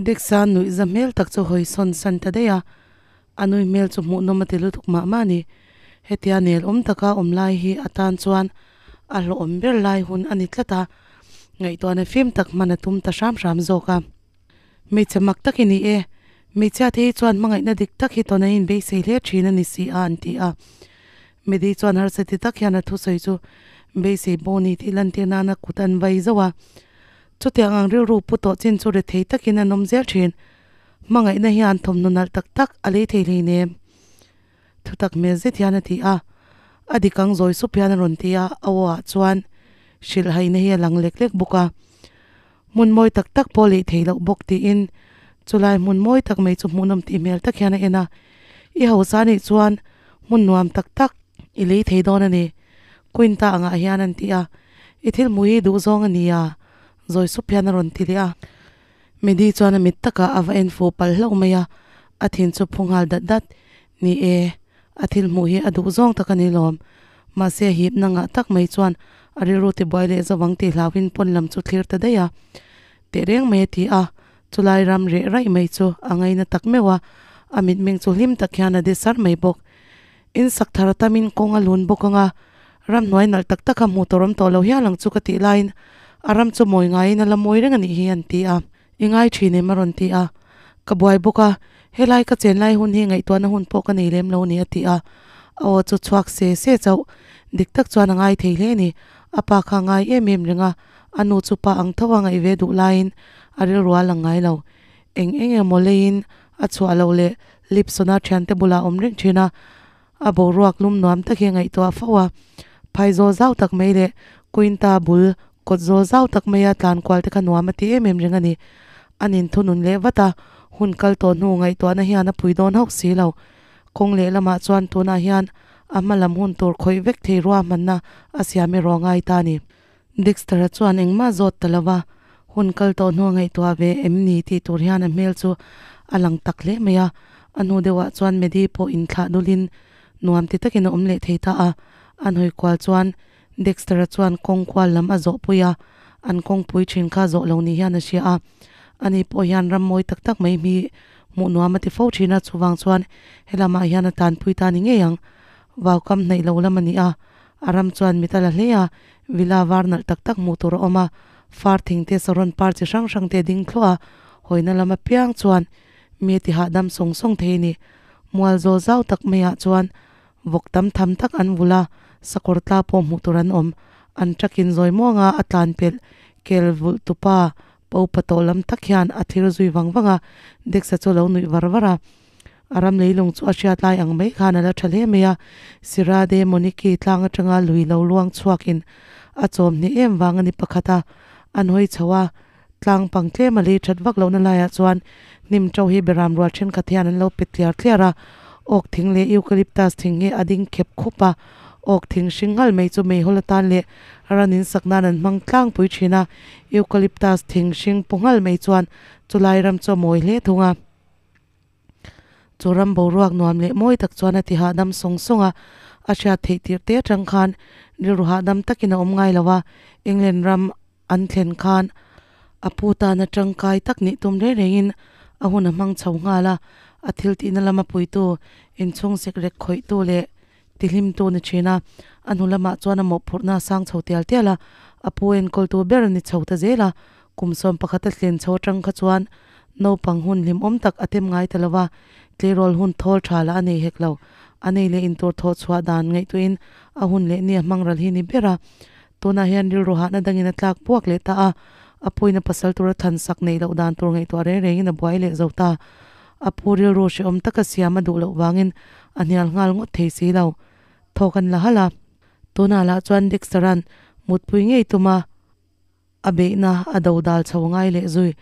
Diksa nuih za hmel tak chu hawi sawn san ta daih a, a nui hmel chu hmuhnawm a ti lutuk mah mah a ni. Hetia nel awm taka awm lai hi a tan chuan a hlawhawm ber lai hun a ni tlat a, ngaihtuahna fim tak hman a tum ta hram hram zawk a. Hmeichhe mak tak i ni e, hmeichhia te hi chuan hmangaihna dik tak hi tawn an inbeisei hle thin a ni si a an ti a. Medi chuan harsa ti tak hian a thusawi chu beisei bo ni tih lantir nana kut an vai zauh a. Chutiang ang rilru pu tawh chin chu rethei takin an awm zel thin. Hmangaihna hian thawmhnaw nalh tak tak a lei thei hleinem. Thutak hmel zet hian a ti a. A dik ang zawi sup hian a rawn ti a, a aw ah chuan hrilhhaina hi a lang lek lek bawk a. Hmun mawi tak tak pawh lei thei loh bawk tiin chulai hmun mawi tak mai chu hmuhnawm tih hmel tak hian a en a. I hausa anih chuan hmun nuam tak tak i lei thei dawn a ni. Quinta angah hian an ti a, I thil hmuh hi duhzawng a nia, zawi sup hian a rawn ti leh a. Medi chuan a mit takah a va en fuh palh hlauh mai a, a thin chu phu nghal dat dat. Ni e, a thil hmuh hi a duhzawng tak a ni lawm. Mahse a hipna ngah tak mai chuan a rilru tibuai leh zovang tih hlauhin pawn lam chu thlir ta daih a. Teh reng mai a ti a, chulai ram reh raih mai chu a ngaina tak meuh a, a mitmeng chu hlim tak hian a de sar mai bawk. In sak thar tamin kawng a lun bawk ang a, ramhnuai nalh tak tak a hmuh tawh awm tawh lo hial ang chu ka tih laiin a ram chu mawi ngaiin a la mawi reng a nih hi an ti a. I ngai thin em a rawn ti a, ka buai bawk a, helai ka chen lai hun hi ngaihtuahna hun pawh ka nei lem lo a ni a ti a, a aw chu chhuak se se chauh, dik tak chuan a ngai thei hle a ni, a pa kha a ngai em em reng a, a nu chu pa ang tho a ngaih ve duh laiin a rilru a lang ngai lo, eng eng emaw leiin a chhuah loh leh Lipson-a thiante bulah awm reng thin a, a boruak lum nuam tak hi a ngaihtuah fo a. Phaizawl zau tak mai leh Quinta bul kawt zawl zau tak maia tlan kual te kha nuam a ti em em reng a ni. An inthunun leh vat a, hun kal tawh hnu ngaihtuahna hian a pui dawn hauh si lo. Kawng lehlamah chuan tunah hian a hma lam hun tur khawih vek thei ruahmanna a siam erawh a ngai ta a ni. Dexter-a chuan engmah zawt ta lo va, hun kal tawh hnu a ngaihtuah ve em ni tih tur hian a hmel chu a lang tak hle mai a. A hnu deuhah chuan Maddie pawh inthlah dulin nuam ti takin a awm leh thei ta a. An hawi kual chuan Dexter-a chuan kawng kual lam a zawh pui a, an kawngpui thin kha zawh lo ni hian a hria a. Ani pawh hian ram mawi tak tak mai hi hmuh nuam a ti fo thin a, chuvang chuan helamah hian a tanpui ta ni ngei ang. Vaukam hnaih lo lam a ni a, a ram chuan mit a la hle a, Villa var nalh tak tak hmuh tur a awm a, far thing te saron par chi hrang hrang te a ding thluah a, hawina lam apiang chuan mi a ti hahdam sawng sawng thei a ni. Mual zawl zau tak maiah chuan vawk tam tham tak an vul a, sakawr tla pawh hmuh tur an awm. An takin zawi muanga a tlan pelh kel vulh tupa pa upa tawh lam tak hian a thlir zui vang vang a, Dexa chu a lo nuih var var a. A ram leilung chu a hriat lai ang mai khan a la tha hle mai a, Sierra de Monique tlang atanga lui lo luang chhuakin a chawm hneh em vang a ni pakhat a, an hawi chho a, tlang pang tlem a lei that vak lohna laiah chuan hnim to hi beram rual thenkhat hian an lo pe tliar tliar a, awk thing leh eucalyptus thing hi a ding khep khup a, awk thing hring ngal mai chu meihawl atan leh ran in sak nan an hmang tlangpui thin a, eucalyptus thing hring paw ngal mai chuan chulai ram chu a mawi hle thung a. Chu ram boruak nuam leh mawi tak chuan a ti hahdam sawng sawng a, a hriat theih tirh te atang khan rilru hahdam takin a awm ngai lo a, England ram an thlen khan a pu tana tangkai tak nih tum reng rengin a hun a hmang chho nghal a, a thil tihna lama puitu, inchhung sekrek khawihtu leh tihlimtu ni thin a, a hnu lamah chuan a mawhphurhna a sang chho tial tial a, a pu enkawltu ber a ni chho ta zel a, kum 11 a thlen chho atang kha chuan naupang hun hlimawm tak a tem ngai ta lo va, tleirawl hun thawl tha lah a nei hek lo, a nei leh intur thawh chhuah dan ngaihtuahin a hun leh ni a hmang ral hi ni ber a, tunah hian rilru hahna dangin a tlak puak leh ta a, a puina pasal tura thlan sak neih loh dan tur ngaihtuah reng rengin a buai leh zo ta. A pu rilru hrehawm taka siam a duh loh vangin a hnial nghal ngawt thei si lo. Thawk an la halh a. Tunah lah chuan Dexter-a'n mutpui ngei tuma a beihna a do dal chho ngai leh zui.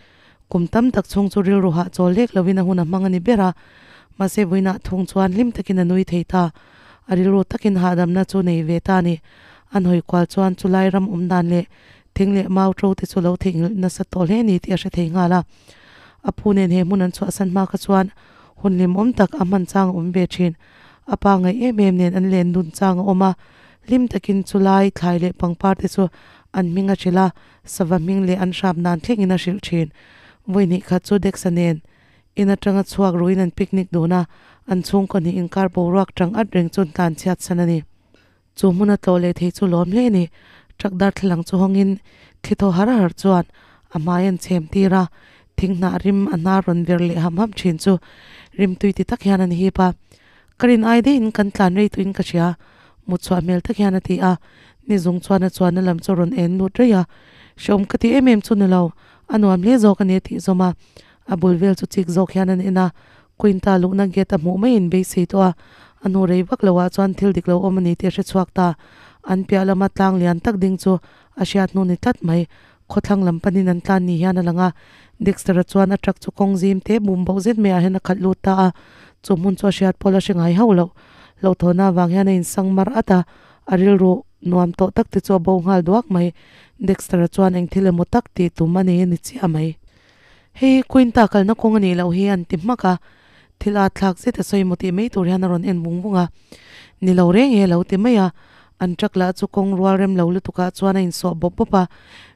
Kum tam tak chhung chu rilru hahchawl lek lovin a hun a hmang a ni ber a. Mahse vawiinah thung chuan hlim takin a nui thei ta. A rilru takin hahdamna chu nei ve ta a ni. An hawi kual chuan chulai ram awm dan leh thing leh mau ṭo te chu lo theihnghilh nasa tawh hle a ni tih a hre thei nghal a. A pu nen he hmun an chhuahsan hma kha chuan hun hlimawm tak a hman chang a awm ve thin. A pa ngaih em em nen an len dun chang a awm a, hlim takin chu lai thlai leh pangpar te chu an hming a hrilh a, sava hming leh an hrap nan thlengin a hrilh thin. Vawi hnih khat chu Dexa nen in atanga chhuak ruin an picnic dun a, an chhungkaw hnih inkar boruak tang at reng chu an tlan chhiat san a ni. Chu hmuna tlawh leh thei chu lawm hle a ni. Truck darthlalang chu hawngin thli thaw har har chuan a hmai an chhem tir a, thing hnah rim a hnar rawn ver leh ham ham thin chu rim tui ti tak hian an hip a. Ka rin ai deihin kan tlan rei tuin ka hria, mutchhuah hmel tak hian a ti a, ni zung chuan a chuanna lam chu a rawn en lut rei a. Hreawm ka ti em em chu ni lo, a nuam hle zawk a ni a tih zawm a. A bul vel chu chik zawk hian an en a, Quinta luhna gate a hmuh maiin beisei tawh a, a hnu rei vak loah chuan thil dik lo awm a ni tih a hre chhuak ta. An piah lama tlang lian tak ding chu a hriat hnu ni tlat mai. Khawthlang lam panin an tlan ni hian a lang a, Dexter-a chuan a truck chu kawng zim te bum boh zet maiah hian a khalh lut ta a, chu hmun chu a hriat pawl a hre ngai hauh loh. Hlauhthawhna avang hian a insang mar at a, a rilru nuam tawh tak te chu a bo nghal duak mai. Dexter-a chuan eng thil emaw tak tih tum a nei a ni chiah mai. Hei Quinta kalna kawng a nih loh hi an ti hmak a, thil at thlak zet a sawi maw tih mai tur hian a rawn en vung vung a. Ni lo reng e lo ti mai a, an truck lah chu kawng rual rem lo lutukah chuan a insawh bawp bawp a,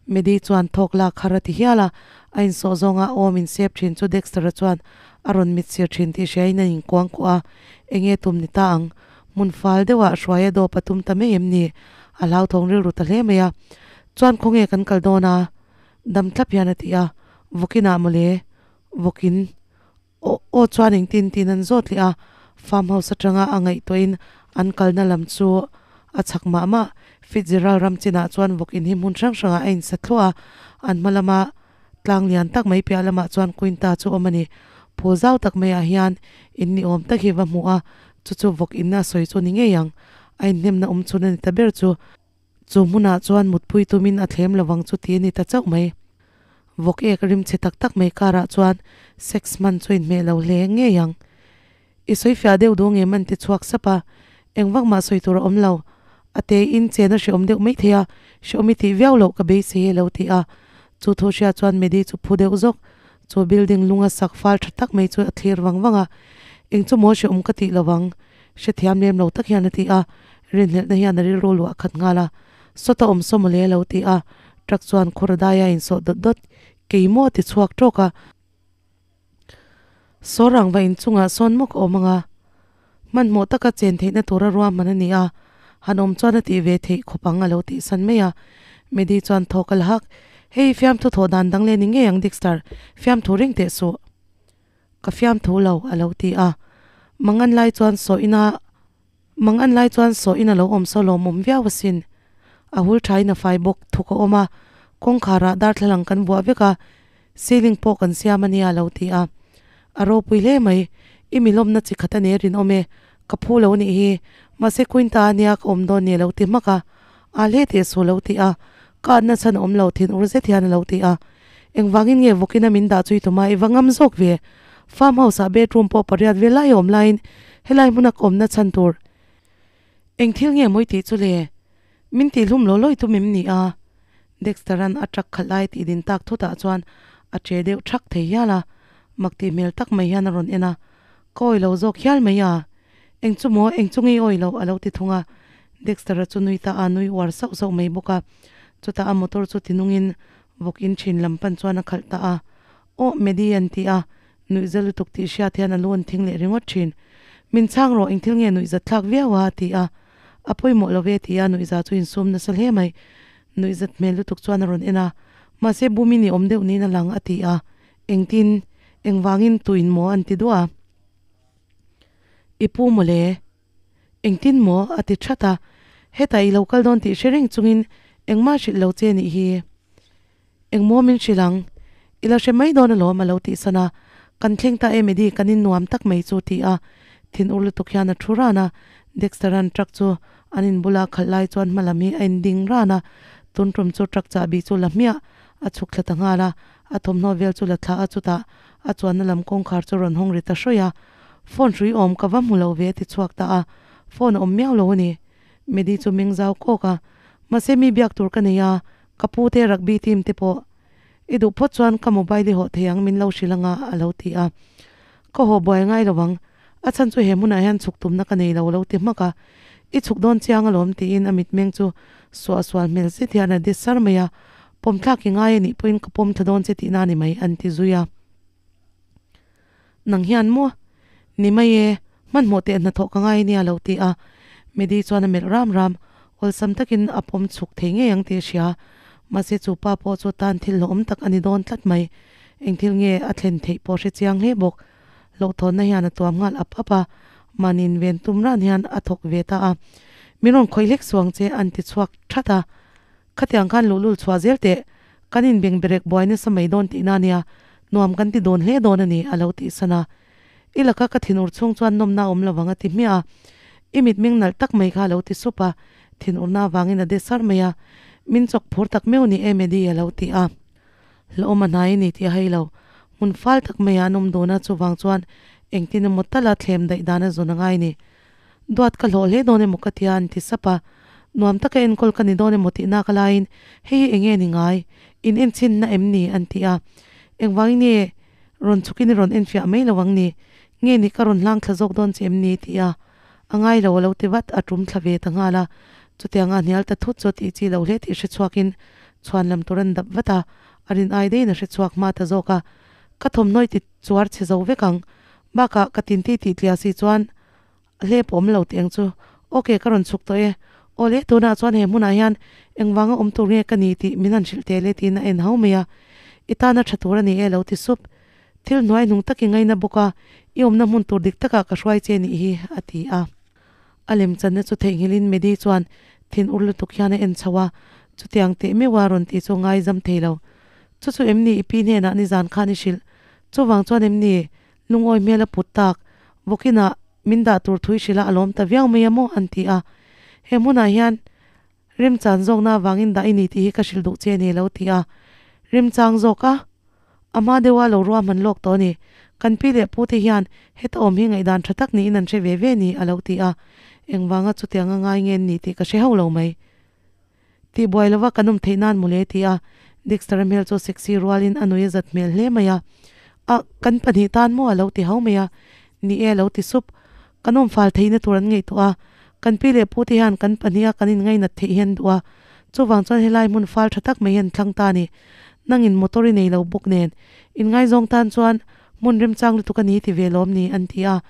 Medi chuan thawk lak har a ti hial a, a insawh zawnga awm insep thin chu Dexter-a chuan a rawn mit sir thin tih hriain a inkuang kuah a, enge tum ni ta ang, hmun fal deuhah hruai a dawp a tum ta mai em ni? A hlauthawng rilru ta hle mai a, chuan khawnge kan kal dawn a? Dam thlap hian a ti a, Vawkinah mawle, vawkin aw aw chuan engtin tin an zawt leh a, farm house atanga a ngaihtuahin an kalna lam chu a chhak mah mah. Fitzgerald ram chinah chuan vawkin hi hmun hrang hrangah a insa thluah a, an hma lama tlang lian tak mai piah lamah chuan Quinta chu awm a ni. Phul zau tak maiah hian in ni awm tak hi va hmuh a, chu chu vawk in a sawi chu ni ngei ang. A inhnemna awm chhun a ni ta ber chu. Chu hmunah chuan mutpui tumin a thlem lovang chu ti a ni ta chauh mai. Vawk ek rim chhe tak tak mai karah chuan sex hman chu inhmeh lo hle ngei ang. I sawi fiah deuh duh ngem an ti chhuak sap a, eng vak mah sawi tur a awm lo. A te in chen a hreawm deuh mai thei a, hreawm i tih viau loh ka beisei e lo ti a. Chu thu hria chuan Medi chu phu deuh zawk. Chu building lunga sak fal tha tak mai chu a thlir vang vang a, eng chu maw hreawm ka tih lovang. Hrethiam lem lo tak hian a ti a, rinhlelhna hian a rilru luah khat nghal a. Sawta awm saw mawle a lo ti a, truck chuan khur a dai a insawh dawt dawt, kei maw a ti chhuak tawk a. Saw rangva inchungah sawn mawk a awm ang a, hmanhmawh taka chen theihna tura ruahman a ni a, han awm chuan a tih ve theih khawp ang a lo tih san mai a. Medi chuan thawk a la hak, Hei fiamthu thawh dan dang leh ni ngei ang Dixter, fiamthu ring teh suh. Ka fiamthu lo, a lo ti a. Mangan lai chuan saw ina Mangan lai chuan saw ina lo awm saw lawmawm viau asin. A hul thain a fai bawk thuk a awm a, kawngkharah darthlalang kan vuah vek a, ceiling pawh kan siam a nia a lo ti a. A ropui hle mai, i mi lawmna chi khat a ni a rinawm e, ka phu lo nih hi, mahse Quinta a nia ka awm dawn ni a lo ti hmak a, aa hle teh su lo ti a, ka atna chhan awm lo thin ur zet hian a lo ti a. Engvangin nge vawkina min dah chui tuma i va ngam zawk ve? Farm house ah bedroom pawh pariat vel lai a awm laiin helai hmuna ka awmna chhan tur eng thil nge mawi tih chu le? Min tihhlum law lawi tum em ni a? Dexter-a'n a truck khalh lai tih din tak thutah chuan a che deuh thak thei hial a, mak tih hmel tak mai hian a rawn en a, Ka awi lo zawk hial mai a, eng chu maw eng chu ngei awi loh a lo ti thung a, Dexter-a chu nui ta a nui uar sauh sauh mai bawk a, chutah a motor chu tinungin Vawk in thin lam pan chuan a khalh ta a, Aw Medi an ti a, nuihza lutuk tih hriat hian a lu an thing leh ringawt thin. Min chhang rawh engthil nge nuihza thlak viau a? a ti a, A pawimawh lo ve ti a nuihza chu insum nasa hle mai. Nuihzat hmel lutuk chuan a rawn en a, Mahse bumin i awm deuh niin a lang a ti a, Engtin, engvangin tuin maw an ti duah a? I pu mawle. Engtin maw? a ti that a. Hetah i lo kal dawn tih hre reng chungin engmah hrilh lo che nih hi. Engmaw min hrilh ang? I la hre mai dawn alawm a lo tih san a. Kan thleng ta em Eddie, kan in nuam tak mai chu ti a. Thin ur lutuk hian a thu ran a. Dexter-a'n truck chu an in bula khalh lai chuan hma lam hi a in ding ran a. Tun tum chu truck chahbi chu la hmiah a chhuk thla ta nghal a. A thawmhnaw vel chu la thlah a chutah a chuanna lam kawngkhar chu rawn hawng ri ta hrawih a. Phone hrui awm ka va hmu lo ve a ti chhuak ta a, phone a awm miau lo a ni. Medi chu meng zau kawk a, mahse mi biak tur ka nei a, ka pu te rugby team te pawh i duh phawt chuan ka mobile i hawh thei ang min lo hrilh anga a lo ti a. Ka haw buai ngai lo ang, a chhan chu he hmunah hian chhuk tumna ka nei lo a lo ti hmak a, i chhuk dawn chiang alawm tiin a mitmeng chu suahsual hmel zet hian a de sar mai a. Pawm thlak i ngai a nih pawhin ka pawm thla dawn che tihna a ni mai, an ti zui a. Nang hian maw? Ni mai e, hmanhmawh teh hnathawh ka ngai ania lo ti a. Medi chuan a melh ram ram, awlsam takin a pawm chhuk thei ngei ang tih a hria. Mahse chu pa pawh chu tan thil hlauhawm tak a ni dawn tlat mai. Eng thil nge a thlen theih pawh hre chiang hle bawk. Hlauhthawnna hian a tuam nghal ap ap a, mahni inven tum ran hian a thawk ve ta a. Min rawn khawih hlek suang che an ti chhuak that a. Khatiang khan luhlul chhuah zel teh, kan inbeng berek buai nasa mai dawn tihna ania, nuam kan ti dawn hle dawn a ni, a lo tihsan a. I laka ka thinur chhung chuan nawmna a awm lovang a ti hmiah a. I mitmeng nalh tak mai kha a lo ti sup a, thinurna avangin a de sar mai a. Min chawk phur tak meuh ni em Eddie a lo ti a. Hlauhawm a hnai a ni tih a hei lo. Hmun fal tak maiah an awm dawn a, chuvang chuan engtin emaw tala thlem daih dan a zawn a ngai ni. Duat ka hlawh hle dawn emaw ka tia an ti sap a, nuam taka enkawl ka ni dawn emaw tih nak laiin hei hi enge ni ngai, in enchinna em ni an ti a, engvangin nge rawn chhukin i rawn enfiah mai lo ang ni, nge ni ka rawn hlang thla zawk dawn che em ni ti a, a ngai lo a lo ti vat, a tum thla ve ta nghal a, chutianga hnial ta thut chu a tih chi lo hle tih hre chhuakin chhuan lam tur an dap vat a, a rin ai daiin a hre chhuak hma ta zawk a, ka thawmhnaw i ti chuar chhe zo vek ang, bakah ka tinti tih tliah si chuan A hlep awm lo tih ang chu. Ok, ka rawn chhuk tawh e. Aw le, tunah chuan he hmunah hian engvanga awm tur nge ka ni tih min han hrilh teh le tiin a en hau mai a. I tana tha tur a ni e lo ti sup. Thil hnuai hnung tak i ngaina bawk a, i awmna hmun tur dik takah ka hruai che nih hi, a ti a. A lemchanna chu theihnghilhin Medi chuan thin ur lutuk hian a en chho a, chutiang teh meuh a rawn tih chu ngaizam thei lo. Chu chu em ni i pi hnenah nizan khan i hrilh? Chuvang chuan em ni Lungawi hmel a put tak, vawkinah min dah tur thui hrilh a a lawm ta viau mai a maw an ti a. He hmunah hian remchan zawkna avangin dah i ni tih hi ka hrilh duh che a ni lo ti a. Remchang zawk a, a hma deuha lo ruahman lawk tawh a ni. Kan pi leh pute hian heta awm hi ngaihdan tha tak niin an hre ve ve ni a lo ti a. Engvanga chutianga ngai nge an ni tih ka hre hauh lo mai. Tihbuai lova kan awm theih nan mawle ti a, Dexter-a hmel chu sexy rualin a nui a zat hmel hle mai a. A, kan pahnih tan maw a lo ti hau mai a. Ni e a lo ti sup. Kan awm fal theihna tur an ngaihtuah a, kan pi leh pute hian kan pahniha kan inngainat theih hi an duh a. Chuvang chuan helai hmun fal tha tak mai hi an thlang ta a ni. Nangin motor i nei lo bawk nen, inngaizawng tan chuan hmun remchang lutuk a ni ti ve lawm ni an ti a.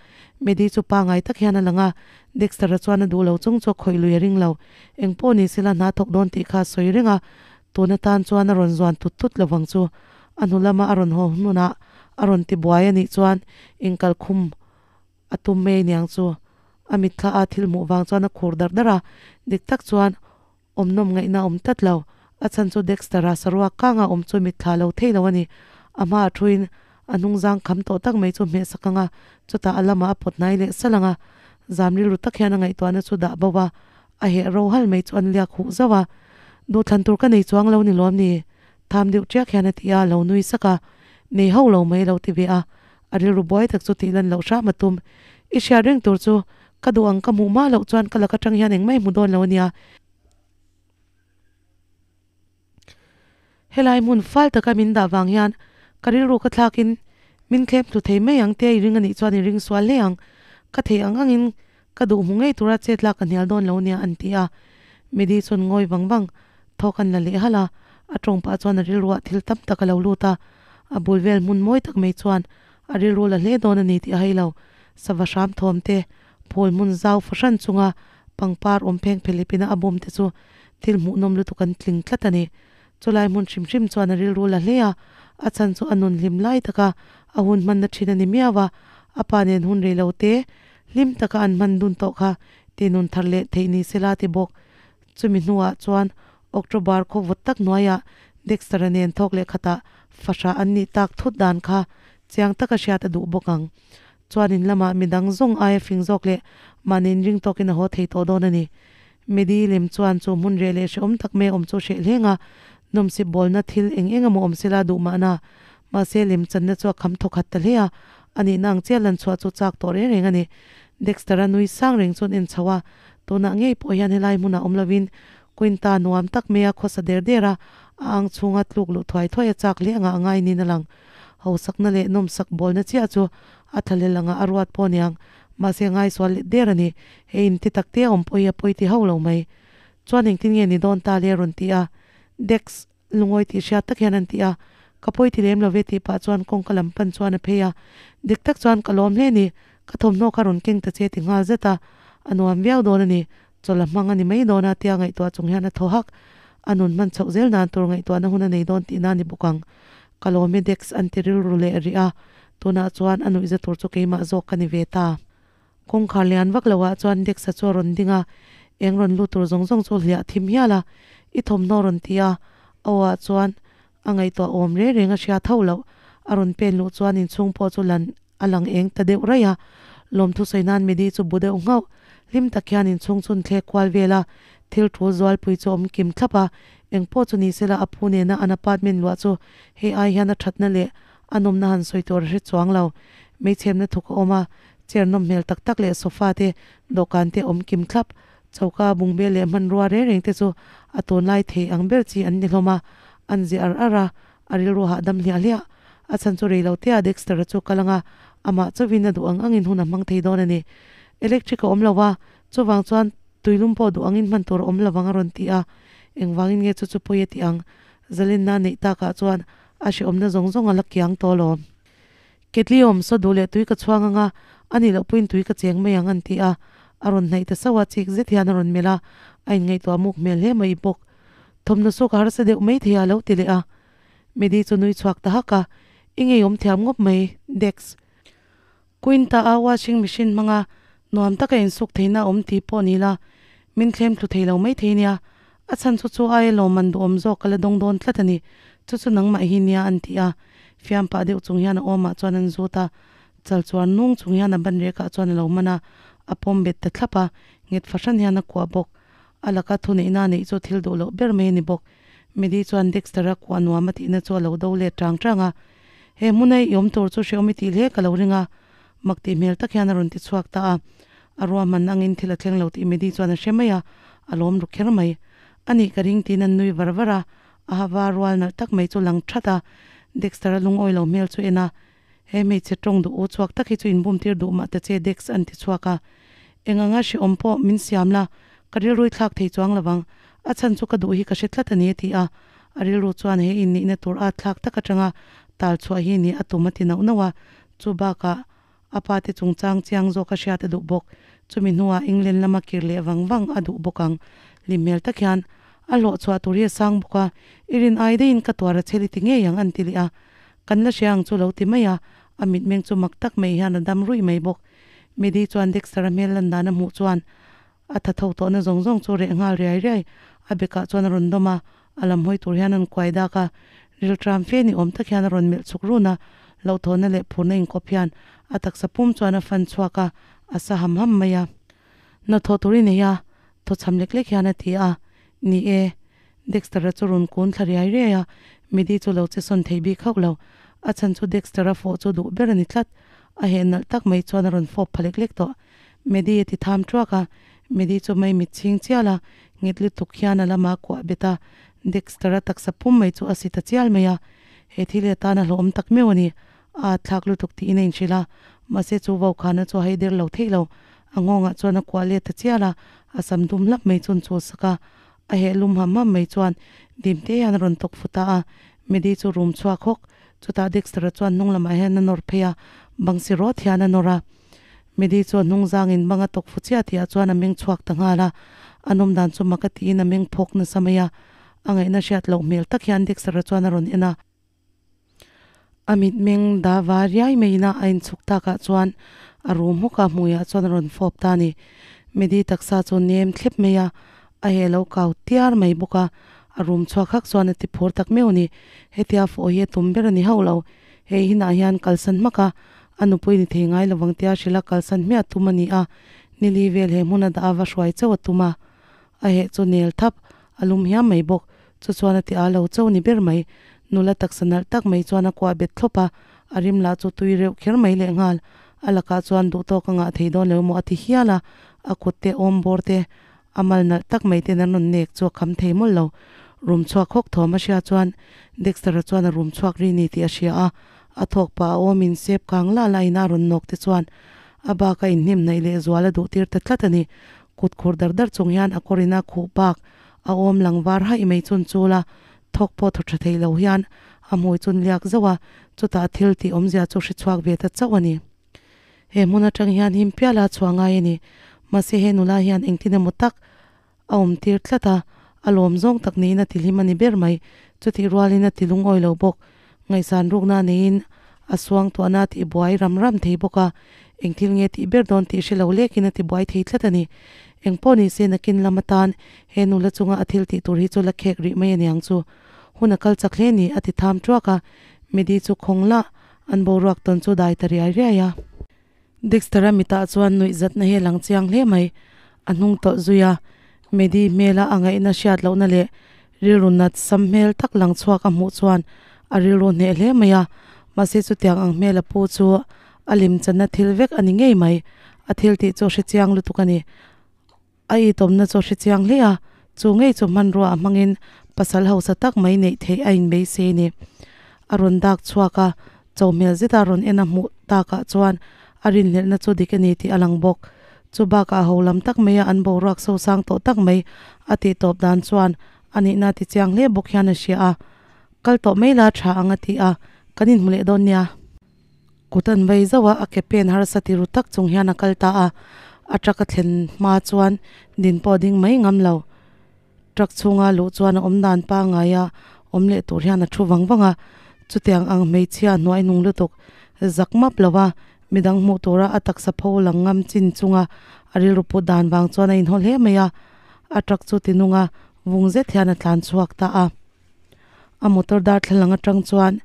Medi chu pangai tak hian a lang a, Dexter-a chuan a duh lo chung chu a khawih lui a ring lo. Eng pawh ni sela hna thawk dawn tih kha a sawi reng a, tun atan chuan a rawn zuan tut tut lovang chu. A hnu lama a rawn haw hmunah a rawn ti buai a nih chuan inkal khum a tum mai niang chu. A mitthla a thil hmuh vang chuan a khur dar dar a, dik tak chuan awmnawm ngaihna a awm tlat lo. A chhan chu Dexter-a saruak kanga awm chu mitthla lo thei lo a ni. A hmaah thuin A hnungzang kham tawh tak mai chu hmeh sak ang a, chutah a lamah a pawt hnai leh salh ang a. Zam rilru tak hian a ngaihtuahna chu dah bo a, a heh ro hal mai chu an liak huh zauh a. Duhthlan tur ka nei chuang lo ni lawm ni? Tham deuh ṭiak hian a ti a, lo nui sak a. Nei ho lo mai lo ti ve a, a rilru buai tak chu tih lan loh hram a tum. I hriat reng tur chu, ka duh ang ka hmuh hma loh chuan ka lak aṭang hian engmah i hmu dawn lo a nia. Helai hmun fal taka min dah vang hian ka rilru ka thlakin min thlem thlu thei mai ang tia i ring anih chuan i ring sual hle ang. Ka theih ang angin ka duh hmu ngei tura chet lak ka hnial dawn lo nia an ti a. Medi chuan ngawi vang vang thawk an la leh halh a, a tawng pah chuan a rilruah thil tam tak a lo lut a. A bul vel hmun mawi tak mai chuan a rilru la hle dawn a ni tih a hei lo. Sava hram thawm te, phul hmun zau fahran chunga pangpar awm pheng phelipina a bawm te chu Thil hmuhnawm lutuk an tling tlat a ni. Chulai hmun hrim hrim chuan a rilru la hle a, a chhan chu a nun hlim lai taka a hun hmanna thin a ni miau a, a pa nen hun rei lo te hlim taka an hman dun tawh kha ti nun thar leh theih ni se la ti bawk. Chumi hnuah chuan October khaw vawt tak hnuaiah Dexter-a nen thawk leh khatah fahrah an nih tak thut dan kha chiang taka hriat a duh bawk ang. Chuan in lamah midang zawng aia fing zawk leh mahni inring tawkin a haw thei tawh dawn a ni. Medi lem chuan chu hmun reh leh hrehawm tak mai a awm chu hreh hleng a, nawmsip bawlna thil eng eng emaw awm sela duh mahna. Mahse lem channa chu a kham thaw khat ta hle a, a nihna ang chiah lan chhuah chu chak tawh reng reng a ni. Dexter-a nui sang reng chuan en chho a, tunah ngei pawh hian helai hmunah awm lovin Quinta nuam tak mai a khawsa der der a, a ang chhunga tluk luh thuai thuai a chak hle anga a ngai niin a lang. Hausakna leh nawmsak bawlna chiah chu a thlahlel anga a ruat pawh aniang. Mahse ngaisual leh der a ni. He in ti tak te a awm pawh hi a pawi ti hauh lo mai. Chuan engtin nge ni dawn ta le a rawn ti a. Dex. Lungawi tih hriat tak hian an ti a, Ka pawi ti lem lo ve tih pah chuan kawngka lam pan chuan a phei a, Dik tak chuan ka lawm hle ni, ka thawmhnaw kha rawn keng ta che ti nghal zet a, a nuam viau dawn a ni, chawlh a hmang a ni mai dawn a tia ngaihtuah chung hian a thaw hak, a nun hman chhoh zel nan tur ngaihtuahna hun a nei dawn tihna a ni bawk ang. Ka lawm e Dex an ti rilru leh rih a, tunah chuan a nuihza tur chu keimah zawk ka ni ve ta. Kawngkhar lian vak lo ah chuan Dex-a chu a rawn ding a, eng rawn lut tur zawng zawng chu hliah thim hial a, i thawmhnaw rawn ti a, aw ah chuan a ngaihtuah awm reng reng a hriat hauh loh, a rawn pen luh chuan inchhung pawh chu lan a lang eng ta deuh raih a, lawmthu sawi nan Medi chu bu deuh nghauh, hlim tak hian inchhung chhun thlek kual vel a, thil tul zualpui chu a awm kim thlap a, eng pawh chu ni sela a phu nena an apartment luah chu hei ai hian a thatna leh a nawmna han sawi tur a hre chuang lo, meichhemna thuk a awm a, Chair nawm hmel tak tak leh sofa te, dawhkan te awm kim thlap. Choka, bungbel leh hmanrua reng reng te chu a tunlai thei ang ber chi an ni hlawm a, an zia ar ar a, a rilru hahdam hliah hliah. A chhan chu rei lo tea Dexter-a chu kal anga amah chauhin a duh ang angin hun a hmang thei dawn a ni. Electric a awm lo a, chuvang chuan tuilum pawh duh angin hman tur a awm lo vang a rawn ti a, engvangin nge chu chu pawi a tih ang? Zalenna neih takah chuan a hrehawmna zawng zawng a la kiang tawh alawm. Ketli awm saw duh leh tui ka chhuang anga, a nih loh pawhin tui ka cheng mai ang an ti a, a rawn hnaih ta sauh a, chik zet hian a rawn melh a, a inngaihtuah muk hmel hle mai bawk. Thawmhnaw saw ka harsa deuh mai thei a, a lo ti leh a. Medi chu nui chhuak ta hak a, I ngeiawm thiam ngawp mai, Dex. Quinta a washing machine hmanga nuam taka insuk theihna a awm tih pawh ni la, min thlem thlu thei lo mai thei nia. A chhan chu chu aia lawmman duhawm zawk ka la dawng dawn tlat a ni. Chu chu nangmah hi nia an ti a. Fiam pah deuh chung hian a awmah chuan an zut a. Chal chuan nung chung hian a ban rekah chuan a lo man a, a pawm bet ta thlap a, nghet fahran hian a kuah bawk. A laka thuneihna neih chu thil duh loh ber mai a ni bawk. Medi chuan Dexter-a kuah nuam a tihna chu a lo do let tang tang a. He hmuna i awm tur chu hreawm i tih hle ka lo ring a, mak tih hmel tak hian a rawn ti chhuak ta a. A ruahman angin thil a thleng lo tih Medi chuan a hre mai a, a lawm ru kher mai. A nih ka ring tiin an nui var var a, a hava rual nalh tak mai chu lang that a. Dexter-a lungawi lo hmel chu en a, He hmeichhe tawng duh u chhuak tak hi chu inbum tir duh mah ta che Dex an ti chhuak a. Eng anga hrehawm pawh min siam la, ka rilrui thlak thei chuang lo vang. A chhan chu ka duh hi ka hre tlat a ni a ti a. A rilru chuan he innihna tur at thlak tak atanga tal chhuah hi ni a tum a ti nauh nauh a. Chu bakah a pa te chungchang chiang zawk a hriat a duh bawk. Chumi hnuah England lama kir leh vang vang a duh bawk ang. Hlim hmel tak hian a hlawh chhuah tur hi a sang bawk a, i rin ai daihin ka tuar a chhel i ti ngei ang an ti leh a. Kan la hria ang chu lo ti mai a, a mitmeng chu mak tak mai hian a dam ruih mai bawk. Medi chuan Dexter-a hmel lan dan a hmuh chuan a tha tho tawhna zawng zawng chu reh nghal riai riai. A bekah chuan a rawn dawm a, a lam hawi tur hian a rawn kuai dak a, rilṭam fe ni awm tak hian a rawn melh chhuk run a, hlauhthawhna leh phurna inkawp hian a taksa pum chuan a fan chhuak a, a sa ham ham mai a. Hna thawh tur i nei a, thaw chham lek lek hian a ti a, Ni e. Dexter-a chu rawn kun thla riai riai a, Midi chu lo che sawn thei bik hauh lo. A chhan chu Dexter-a fawh chu duh ber a ni tlat. A heh nalh tak mai chuan a rawn fawp pha lek lek tawh. Medi a ti tham thuak a, Medi chu mai mit chhing chial a, nghet lutuk hian a lama kuah bet a, Dexter-a taksa pum mai chu a si ta chial mai a. He thil hi a tan a hlawhawm tak meuh a ni. A thlak lutuk tiin a inhrilh a, mahse chu vaukhana chu a hei der lo theih lo. A nghawngah chuan a kuah let ta chial a, a sam dum hlap mai chu an chul sak a. A heh lum ham ham mai chuan dim te hian a rawn tawk fu ta a, Medi chu rum chhuak hawk. Chutah Dexter-a chuan hnung lamah hian a nawr phei a, bang si rawt hian a nawr a. Medi chu a hnung zangin bang a tawk fu chiah tihah chuan a meng chhuak ta nghal a, a nawm dan chu mak a tiin a meng phawk nasa mai a. A ngaihna hriat loh hmel tak hian Dexter-a chuan a rawn en a. A mitmeng da va riai maiin a inchhuk takah chuan a rum hawk a, hmuiah chuan a rawn fawp ta a ni. Medi taksa chu nem thlep mai a, a heh lo kau tiar mai bawk a, a rum chhuak hak chuan a ti phur tak meuh a ni. Hetia fawh hi a tum ber a ni hauh lo. Hei hinah hian kalsan hmak a, a nupui ni thei ngai lovang tia hrilh a kalsan hmiah tum a ni a, nili vel he hmun a dah a va hruai chauh a tum a. A heh chu nel thap, a lum hiam mai bawk. Chu chuan a ti a lo cho ni ber mai. Nula taksa nalh tak mai chuan a kuah bet thlawp a, a rim lah chu tui reuh kher mai lehnghal. A lakah chuan duhtawk a ngah thei dawn lo maw a ti hial a, a kut te awm bawr te, a mal nalh tak mai ten an rawn nek chu a kham thei mawlh lo. Rum chhuak hawk thawm a hria chuan Dexter-a chuan a rum chhuak ri ni tih a hria a, a thawk pah a awmin sep kang lah lah in a rawn nawk te chuan a bak a inhnim hnaih leh zual a duh tir ta tlat a ni. Kut khur dar dar chung hian a kawrin a khuh bak a awm lang var haih mai chun chul a. Thawk pawh thaw tha thei lo hian a hmui chun liak zauh a, chutah thil tih awmzia chu hre chhuak ve ta chauh a ni. He hmun atang hian him piala chhuah ngai a ni. Mahse he nula hian engtin emaw tak a awm tir tlat a, a lawm zawng tak niin a ti hlim a ni ber mai. Chutih rualin a ti lungawi lo bawk. Ngaihsan rukna neiin a suang tuahna a tihbuai ram ram thei bawk a, eng thil nge tih ber dawn tih hre lo lekin a tibuai thei tlat a ni. Eng pawh ni se nakin lam atan he nula chunga a thil tih tur hi chu la khek rih mai a niang chu. Hun a kal chak hle ni a ti tham tuak a, Medi chu khawng lah an boruak tawn chu dai ta riai riai a. Dexter-a mitah chuan nuihzatna hi a lang chiang hle mai. A hnung tawlh zui a, Medi hmela a ngaihna hriat lohna leh rilru nat sam hmel tak lang chhuak a hmuh chuan a rilru hneh hle mai a. Mahse chutiang ang hmel a pu chu a lim channa thil vek a ni ngei mai. A thil tih chu a hre chiang lutuk a ni. A itawmna chu a hre chiang hle a, chu ngei chu hmanrua a hmangin pasal hausa tak mai neih theih a inbeisei a ni. A rawn dak chhuak a, cho hmel zeta rawn en a hmuh takah chuan a rinhlelhna chu dik a ni tih a lang bawk. Chu bakah ho lam tak maia an boruak sosang tawh tak mai a tih tawp dan chuan a nihna ti chiang hle bawk hian a hria a, Kal tawh mai la tha ang a ti a, kan inhmu leh dawn nia. Kut an vei zauh a, a ke pen harsa ti ru tak chung hian a kal ta a, a truck a thlen hma chuan din pawh a ding mai ngam lo. Truck chhunga luh chuan a awm dan pangngaia awm leh tur hian a thu vang vang a, chutiang ang hmeichhia hnuai hnung lutuk zak map lo a, midang hmuh tura a taksa pho lang ngam chin chunga a rilru put dan vang chuan a inhaw hle mai a, a truck chu ti nung a, vung zet hian a tlan chhuak ta a. A motor darthlalang atang chuan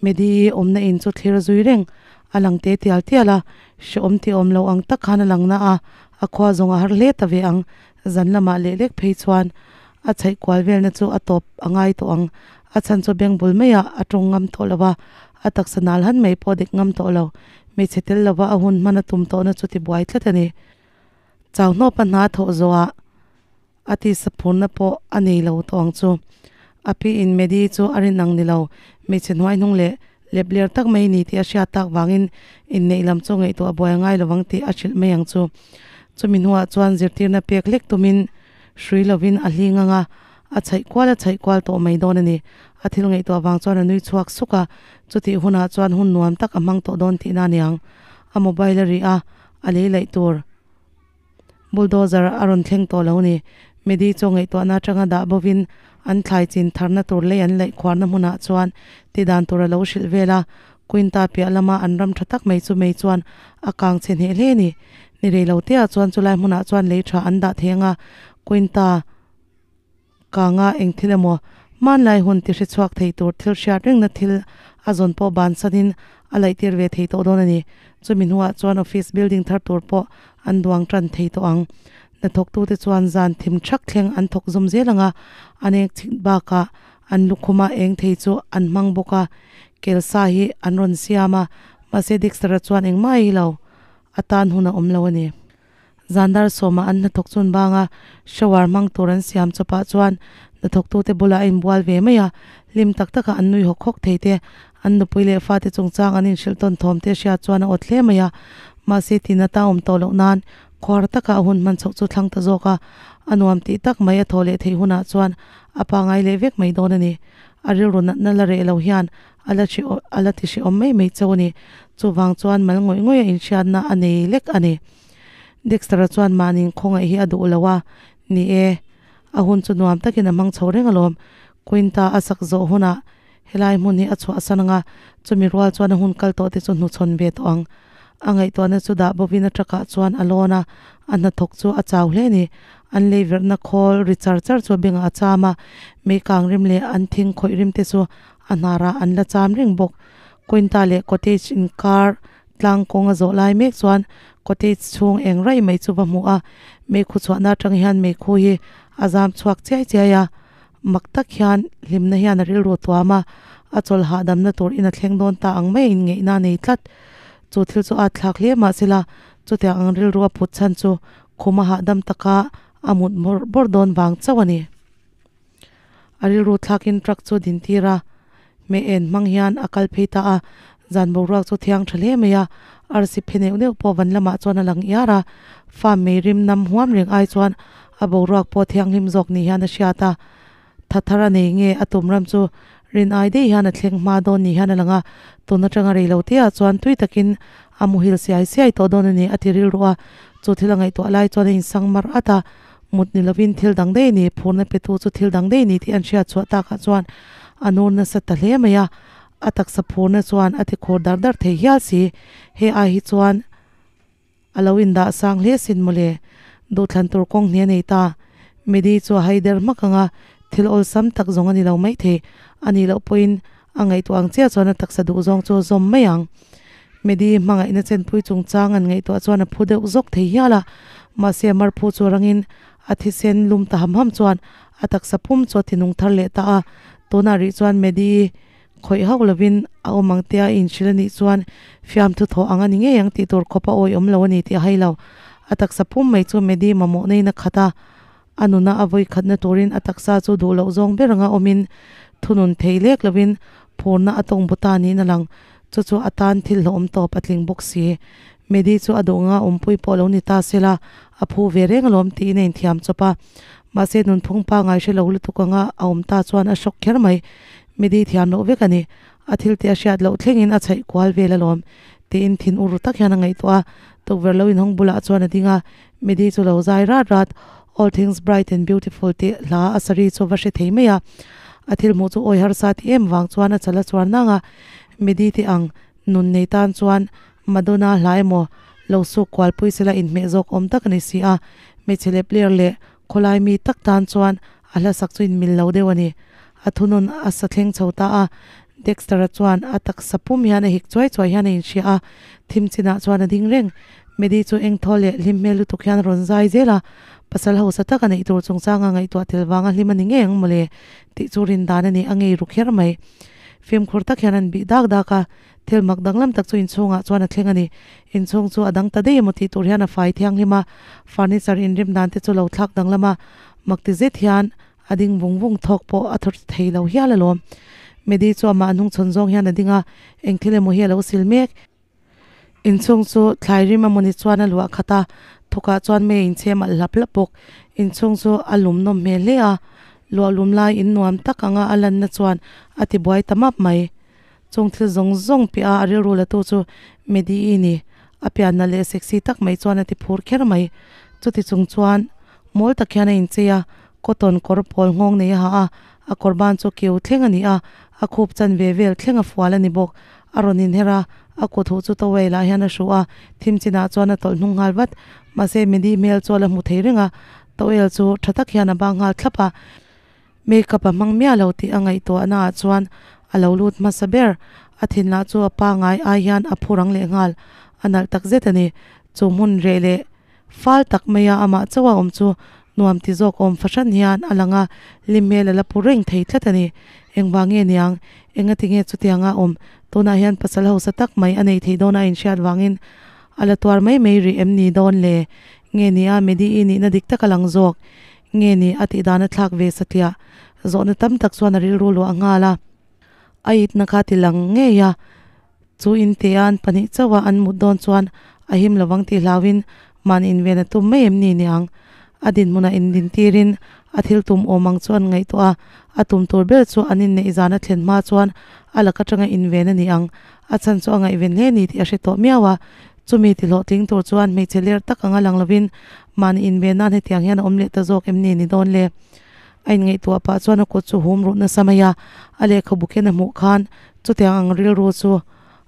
Medi awmna in chu thlir zui reng a lang te tial tial a, hrehawm tih awm lo ang tak khan a lang na a, a khua zawng a har hle ta ve ang. Zan lamah leh lek phei chuan a chhaih kual velna chu a tawp a ngai tawh ang. A chhan chu beng bul maiah a tawng ngam tawh lo a, a taksa nal han mai pawh dik ngam tawh lo. Hmeichhe tel lova a hun hman a tum tawhna chu tibuai tlat a ni. Chau hnawpa hna thawh zawhah. A tisa phurna pawh a nei lo tawh ang chu. A pi in Medi chu a rin ang ni lo, hmeichhe hnuai hnung leh lep ler tak mai ni tih a hriat tak vangin inneih lam chu ngaihtuah buai a ngai lovang tih a hrilh mai ang chu. Chumi hnuah chuan zirtirna pek hlek tumin hrui lovin a hling ang a, a chhaih kual a chhaih kual tawh mai dawn a ni. A thil ngaihtuah vang chuan a nui chhuak suk a, chutih hunah chuan hun nuam tak a hmang tawh dawn tihna a ni ang. A mobile a rih a, a lei laih tur. Bulldozer a rawn thleng tawh lo ni. Medi chu ngaihtuahna atanga dah bovin an thlai chin tharna tur lei an laih khuarna hmunah chuan ti dan tur a lo hrilh vel a. Quinta piah lama an ram tha tak mai chu mei chuan a kang chhe hneh hle a ni. Ni rei lo teah chuan chulai hmunah chuan lei tha an dah thei ang a, Quinta Kanga eng thil emaw hmanlai hun ti hre chhuak thei tur thil hriat rengna thil a zawn pawh bansanin a laihtir ve thei tawh dawn a ni. Chumi hnuah chuan office building thar tur pawh an duang tan thei tawh ang. Hnathawktute chuan zan thim thak thleng an thawk zawm zel ang a, an eng chhit bakah an lukhuma eng thei chu an hmang bawk a, kelsa hi an rawn siam a, mahse Dexter-a chuan engmah a ei lo, a tan hun a awm lo a ni. Zandar sawmah an hnathawk chun banga shower hmang tur an siam chawpah chuan hnathawktute bulah a inbual ve mai a, hlim tak taka an nui hawk hawk thei te, an nupui leh fate chungchang an inhrilh tawn thawm te hriat chuan a awt hle mai a. Mahse tina ta awm tawh loh nan khuar taka a hun hman chhoh chu thlang ta zawk a, a nuam tih tak mai a thaw leh theih hunah chuan a pangai leh vek mai dawn a ni. A rilru natna la reh lo hian A la hre a la ti hrehawm mai mai chauh a ni. Chuvang chuan mal ngawih ngawih a inhriatna a nei lek a ni. Dexter-a chuan mahni khawngaih hi a duh lo a, Ni e, a hun chu nuam takin a hmang chho reng alawm. Quinta a sak zawh hunah helai hmun hi a chhuahsan ang a, chumi rual chuan a hun kal tawh te chu hnuchhawn ve tawh ang. A ngaihtuahna chu dah bovin a truck-ah chuan a lawn a, a hnathawk chu a chau hle a ni. An lei verhna khawl ri char char chu a bengah a cham a, meikang rim leh an thing khawih rim te chu A hnarah an la cham reng bawk. Quinta leh cottage inkar tlang kawng a zawh lai mek chuan cottage chhung eng raih mai chu va hmu a, meikhu chhuahna atang hian meikhu hi a zam chhuak chiai chiai a, mak tak hian hlimna hian a rilru tuam a, a chawlh hahdamna tur in a thleng dawn ta ang mai a inngeihna a nei tlat. Chu thil chu a thlak hle mahsela chutiang ang rilru a phut chhan chu khum a hahdam taka a mut bawrh bawrh dawn vang chauh a ni. A rilru thlakin truck chu din tir a, hmeh en hmang hian a kal phei ta a, zan boruak chu thiang tha hle mai a, arsi phe neuh neuh pawh van lamah chuan a lang iar a, farm mei rim nam huam reng ai chuan a boruak pawh thianghlim zawk ni hian a hriat a. Tha thar a nei nge a tum ram chu rin ai daih hian a thleng hma dawn ni hian a lang a, tun atanga rei lo te ah chuan tui takin a muhil siai siai tawh dawn a ni a ti rilru a, chu thil a ngaihtuah lai chuan a insang mar at a, mut ni lovin thil dang daih a ni, phurna pe tu chu thil dang daih a ni tih an hriat chhuah takah chuan a nur nasa ta hle mai a, a taksa phurna chuan a ti khur dar dar thei hial si, he ai hi chuan. A lo indah sang hle sin mawle. Duhthlan tur kawng hni a nei ta. Medi chu a hai der hmak ang a, thil awlsam tak zawng a ni lo maithei. A nih loh pawhin a ngaihtuah ang chiah chuan a taksa duh zawng chu a zawm mai ang. Medi hmangaihna chenpui chungchang an ngaihtuah chuan a phu deuh zawk thei hial a. Mahse a marphu chu rangin a thisen lum ta ham ham chuan a taksa pum chu a tinung thar leh ta a. Tunah rih chuan Medi Khawih hauh lovin a awm ang tia i inhrilh a nih chuan fiamthu thawh ang a ni ngei ang tih tur khawp a awihawm lo a ni tih a hai lo. A taksa pum mai chu Medi mamawh neiin a khat a, a nuna a vawi khatna turin a taksa chu duh loh zawng ber anga awmin thunun thei lek lovin phurna a tawng bu ta niin a lang. Chu chu a tan thil hlawhawm tawp a tling bawk si. Medi chu a duh anga awmpui pawh lo ni ta sela a phu ve reng alawm tiin a inthiam chawp a. Mahse nunphung pangai hre lo lutuk anga a awm ta chuan a hrawk kher mai. Midi thiam loh vek a ni. A thil tih a hriat loh thlengin a chhaih kual vel alawm tiin thin ur tak hian a ngaihtuah a. Tukverh lo inhawng bulah chuan a ding a, Midi chu lo zai rat rat, All things bright and beautiful tih hla a sari chu va hre thei mai a. A thil hmuh chu awi harsa ti em vang chuan a chal a chuar nang a. Midi tih ang nun nei tan chuan Madonna hla emaw lo suk kual pui sela inhmeh zawk awm tak a ni si a. Hmeichhe leh player leh khawlai mi tak tan chuan a hla sak chu inmil lo deuh a ni. A thunun a sa thleng chho ta a, Dexter-a chuan a taksa pum hian a hik chuai chuai hian a inhria a, thim chinah chuan a ding reng. Medi chu engthaw leh hlim hmel lutuk hian a rawn zai zel a, pasal hausa taka neih tur chungchanga ngaihtuah tel vanga hlim a ni ngei ang mawle tih chu rin dan a ni, a ngei ru kher mai. Fimkhur tak hian an bih dak dak a, thil mak danglam tak chu inchhungah chuan a thleng a ni. Inchhung chu a dang ta daih emaw tih tur hian a fai thianghlim a, furniture inrem dan te chu lo thlak danglam a, mak ti zet hian A ding vung vung thawk pawh a thawr thei lo hial alawm. Medi chu amah hnung chhawn zawng hian a ding a, eng thil emaw hi a lo sil mek. Inchhung chu thlai rim amawni chuan a luah khat a, thukah chuan mei a inchhem alh hlap hlap bawk. Inchhung chu a lum nawm hmel hle a, luah lum lai in nuam tak anga a lanna chuan a ti buai ta map mai. Chung thil zawng zawng piah a a rilru la tu chu Medi-i ni. A pianna leh sexy tak mai chuan a ti phur kher mai. Chuti chung chuan mawl tak hian a inchei a, cotton kawr pawl nghawng nei a ha a, a kawr ban chu keu thleng a ni a, a khup chan ve vel thleng a fual a ni bawk. A rawn inher a, a kut huh chu towel ah hian a hruh a, thim chinah chuan a tawlh hnung nghal vat. Mahse Medi hmel chu a la hmu thei reng a, towel chu tha tak hian a bang nghal thlap a. Makeup a hmang miah lo tih a ngaihtuahna ah chuan a lo lut hmasa ber. A thin lah chu a pangai ai hian a phu rang leh nghal. A nalh tak zet a ni. Chu hmun reh leh fal tak mai a amah chauh a awm chu nuam ti zawk awm fahran hian a lang a, hlim hmel a la pu reng thei tlat a ni. Engvang nge niang? Engati nge chutianga awm? Tunah hian pasal hausa tak mai a nei thei dawn a inhriat vangin a la tuar mai mai rih em ni dawn le? Nge ni a Medi-i nihna dik tak a lang zawk? Nge ni a tih dan a thlak ve satliah zawhna tam tak chuan a rilru luah nghal a. A itna kha ti lang ngei a, chu in te a an pahnih chauh a an mut dawn chuan a him lovang tih hlauhin mahni inven a tum mai em ni niang. A dinhmunah indin tirin a thil tum awm ang chu an ngaihtuah a, a tum tur ber chu an inneih zan a thlen hma chuan a lak atanga inven a ni ang. A chhan chu a ngaihven hle ni tih a hre tawh miau a, Chumi ti hlawhtling tur chuan hmeichhe ler tak anga lang lovin mahni inven nan hetiang hian a awm leh ta zawk em ni ni dawn le? A inngaihtuah pah chuan a kut chu hum ruh nasa mai a, a lehkhabu khen a hmuh khan chutiang ang rilru chu